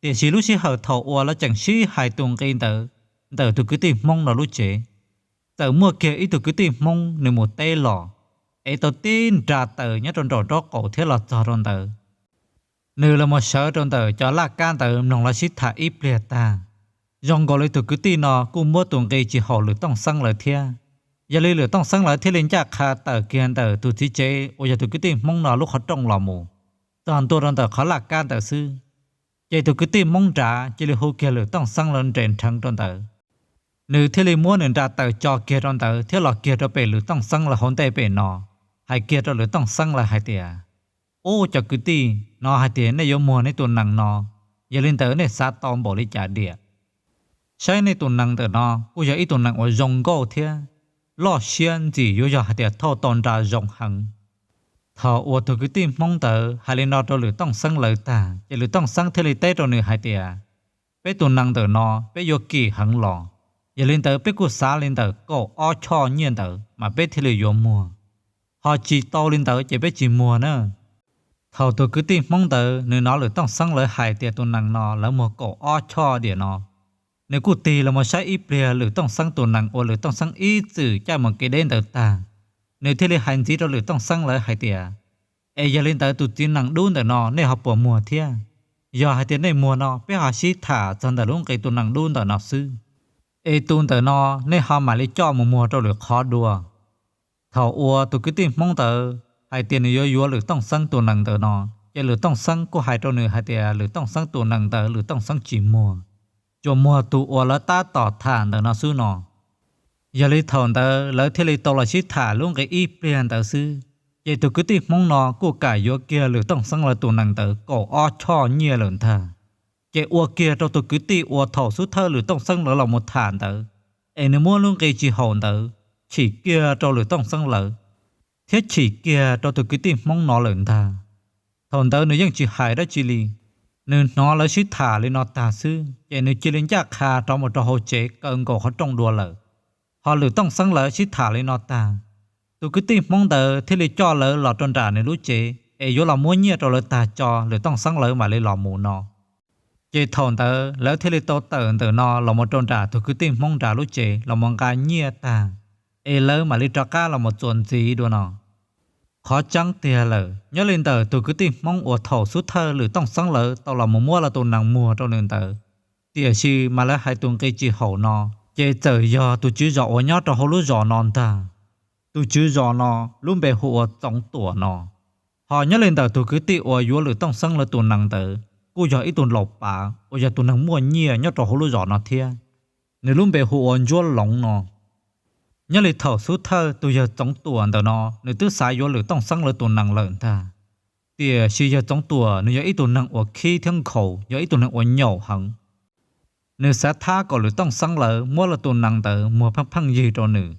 Tiam sis lub sij hawm thaum uas lawv tseem sib hais tus nqi ntawd ntawm tus kwv tij Hmoob no lub tsev, txawm muaj kiag ib tug kwv tij Hmoob nws mus teb los, es tau tib nra taws nyob rau nraum nraub qaum thiab los txog rau ntawd. Nws los mus sawv rau ntawm cov laj kab ntawd mloog lawv sib tham ib pliag tag, zoo nkaus li tus kwv tij no kuj muab tus nqi tsis haum Lwm Tooj Xeeb lawv thiab. Yog li lwm Tooj Xeeb lawv thiaj li ncaj qha tawm kiag ntawm tus txiv tsev uas yog tus kwv tij Hmoob no lub qhov rooj los mus, txog ntua rau ntawm qhov laj kab ntawd xwb, ces tus kwv tij Hmoob nrad cia li hu kiag lwm Tooj Xeeb lawv nres nrheev rau ntawd. Nws thiaj li muab nws nra taws tso kiag rau ntawd thiab los kiag rau pem lwm Tooj Xeeb lawv hauv ntej pem no, hais kiag rau lwm Tooj Xeeb lawv hais tias, Ub, cov kwv tij, hnov hais tias nej yuav muag nej tus nees no, yog li ntawd nej xav tau npaum li cas diam? Saib nej tus nees ntawm no kuj yog ib tus nees uas zoo nkauj thiab loj siab ntxim yuav yog hais tias thauj tau nra zoo heev. Thaum uas tus kwv tij Hmoob ntawd hais li no rau lwm Tooj Xeeb lawv tag, ces lwm Tooj Xeeb thiaj li teb rau nws hais tias, Peb tus nees ntawm no peb yuav kim heev los, yog li ntawd peb kuj xav li ntawm kaum ob choj nyiaj ntawd mas peb thiaj li yuav muag. Ho tsis tau li ntawd ces peb tsis muag na. Thaum tus kwv tij Hmoob ntawd nws hnov lwm Tooj Xeeb lawv hais tias tus nees no lawv muag kaum ob choj diam no, nws kuj tig los mus saib ib pliag lwm Tooj Xeeb tus nees uas lwm Tooj Xeeb ib txwm caij mus kev deb ntawd tag. Nws thiaj li hais ntxiv rau lwm Tooj Xeeb lawv hais tias, Es yog li ntawd tus txiv nees dub ntawm no nej ho puas muag thiab? Yog hais tias nej muag no peb ho sib tham txog ntawm lub nqe tus nees dub ntawm no xwb. Es tus ntawm no nej ho mam li coj mus muag rau lwm qhov dua. Thaum uas tus kwv tij Hmoob ntawd hais tias nws yuav yuav lwm Tooj Xeeb tus nees ntawm no, ces lwm Tooj Xeeb kuj hais rau nws hais tias lwm Tooj Xeeb tus nees ntawd lwm Tooj Xeeb tsis muag, tsuas muag tus uas lawv tab tom tham ntawm no xwb no. Yog li thaum ntawd lawv thiaj li tau los sib tham lub nqe ib pliag ntawd xwb, ces tus kwv tij Hmoob no kuj kam yuav kiag lwm Tooj Xeeb lawv tus nees ntawd kaum ob choj nyiaj lawm ntag. Ces ua kiag rau tus kwv tij uas thaum xub thawj lwm Tooj Xeeb lawv los mus tham ntawd, es nws muab lub nqe tsis haum ntawd chim kiag rau lwm Tooj Xeeb lawv, thiab chim kiag rau tus kwv tij Hmoob no lawm ntag. Thaum ntawd nws yeej tsis hais dab tsi li. Nws hnov lawv sib tham li no tag xwb, ces nws cia li ncaj qha rov mus rau hauv tsev kaw nkaus qhov rooj dua lawm. Ho lwm Tooj Xeeb lawv sib tham li no tag, tus kwv tij Hmoob ntawd thiaj li coj lawv los rau nram nws lub tsev es yuav los muab nyiaj rau lawv tag tso lwm Tooj Xeeb lawv mam li los mus no. Ces thaum ntawd lawv thiaj li tau tawm ntawm no los mus rau nram tus kwv tij Hmoob nrad lub tsev los mus nqa nyiaj tag, es lawv mam li rov qab los mus txuas ntxiv dua no. Qhov tseeb tiag lawm, nyob li ntawm tus kwv tij Hmoob uas thaum xub thawj lwm Tooj Xeeb lawv tau los mus muab lawv tus nees muag rau nws ntawd, tiam sis mas lawv hais tus nqi tsis haum no, ces txawm yog tus tswv zos uas nyob rau hauv lub zos no ntag. Tus tswv zos no lub npe hu ua Txoov Tuam no. Ho nyob li ntawm tus kwv tij uas yuav lwm Tooj Xeeb lawv tus nees ntawd kuj yog ib tug laus pav uas yog tus neeg muaj nyiaj nyob rau hauv lub zos no thiab. Nws lub npe hu ua Ntsuab Loov no. Nyob li thaum xub thawj tus yawg Txoov Tuam ntawm no nws twb xav yuav lwm Tooj Xeeb lawv tus nees lawm ntag, tiam sis yawg Txoov Tuam nws yog ib tug neeg uas khib thiab nkhaus, yog ib tug neeg uas nyaum heev. Nws xav thab kom lwm Tooj Xeeb lawv muab lawv tus nees ntawd muag pheej pheej yig rau nws,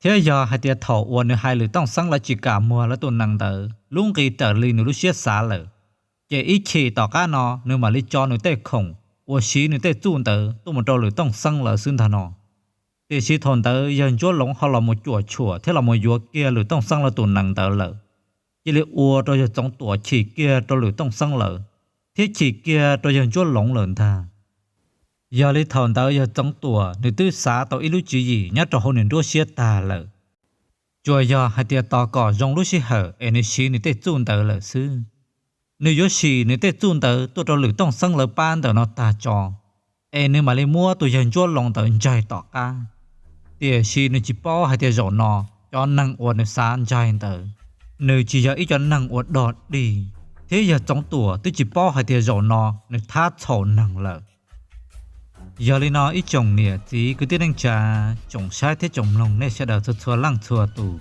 thiab yog hais tias thaum uas nws hais lwm Tooj Xeeb lawv tsis kam muag lawv tus nees ntawd lub nqi raws li nws lub siab xav lawm, ces ib chim tom qab no nws mam li tso nws tej khoom uas siv nws tej txuj ntawd tuaj mus rau lwm Tooj Xeeb lawv xwb ntag no. Tiam sis thaum ntawd yawg Ntsuab Loov ho los mus cuam tshuam thiab los mus yuav kiag lwm Tooj Xeeb lawv tus nees ntawd lawm, cia li ua rau yawg Txoov Tuam chim kiag rau lwm Tooj Xeeb lawv, thiab chim kiag rau yawg Ntsuab Loov lawm ntag. Yog li thaum ntawd yawg Txoov Tuam nws twb xav tau ib lub tswv yim nyob rau hauv nws nruab siab tag lawm, tsuas yog hais tias tos kom zoo lub sij hawm es nws siv nws tej txuj ntawd lawm xwb. Nws yuav sim nws tej txuj ntawd tuaj rau lwm Tooj Xeeb lawv pab ntawm no tag tso, es nws mam li muab tus yawg Ntsuab Loov ntawd ntsaig tom qab. Tiam sis nws tsis paub hais tias zaum no cov neeg uas nws xav ntsaig ntawd, nws tsis yog ib cov neeg uas dog dig, thiab yawg Txoov Tuam twb tsis paub hais tias zaum no nws thab txhaum neeg lawm. Yog li no ib tsoom niam txiv kwv tij neej tsa, tsoom saib thiab tsoom mloog nej sawv daws txhua txhua leej txhua tus,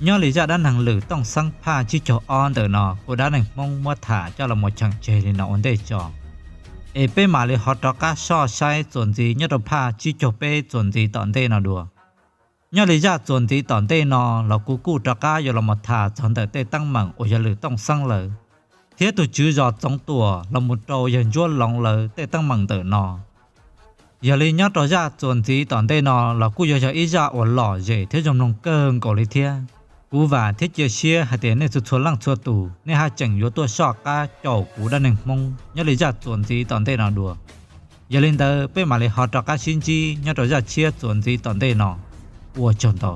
nyob li zaj dab neeg lwm Tooj Xeeb phaj tsib caug ob ntawm no kuv Dab Neeg Hmoob muab tham coj los mus cheem tseg li no ua ntej tso, es peb mam li ho rov qab soj saib txuas ntxiv nyob rau phaj tsib caug peb txuas ntxiv tom ntej no dua. Nyob li zaj txuas ntxiv tom ntej no los kuv kuj rov qab yuav los mus tham txog ntawm tej teeb meem uas yog lwm Tooj Xeeb lawv thiab tus tswv zos Txoov Tuam los mus rau yawg Ntsuab Loov lawv tej teeb meem ntawm no. Yog li nyob rau zaj txuas ntxiv tom ntej no los kuj yuav yog ib zaj uas lom zem thiab zoo mloog kawg nkaus li thiab. Kuv vam thiab cia siab hais tias nej txhua txhua leej txhua tus nej haj tseem yuav tuaj soj qab caum kuv Dab Neeg Hmoob nyob li zaj txuas ntxiv tom ntej no dua. Yog li ntawd peb mam li ho rov qab sib ntsib nyob rau zaj tshiab txuas ntxiv tom ntej no. Ua tsaug ntau.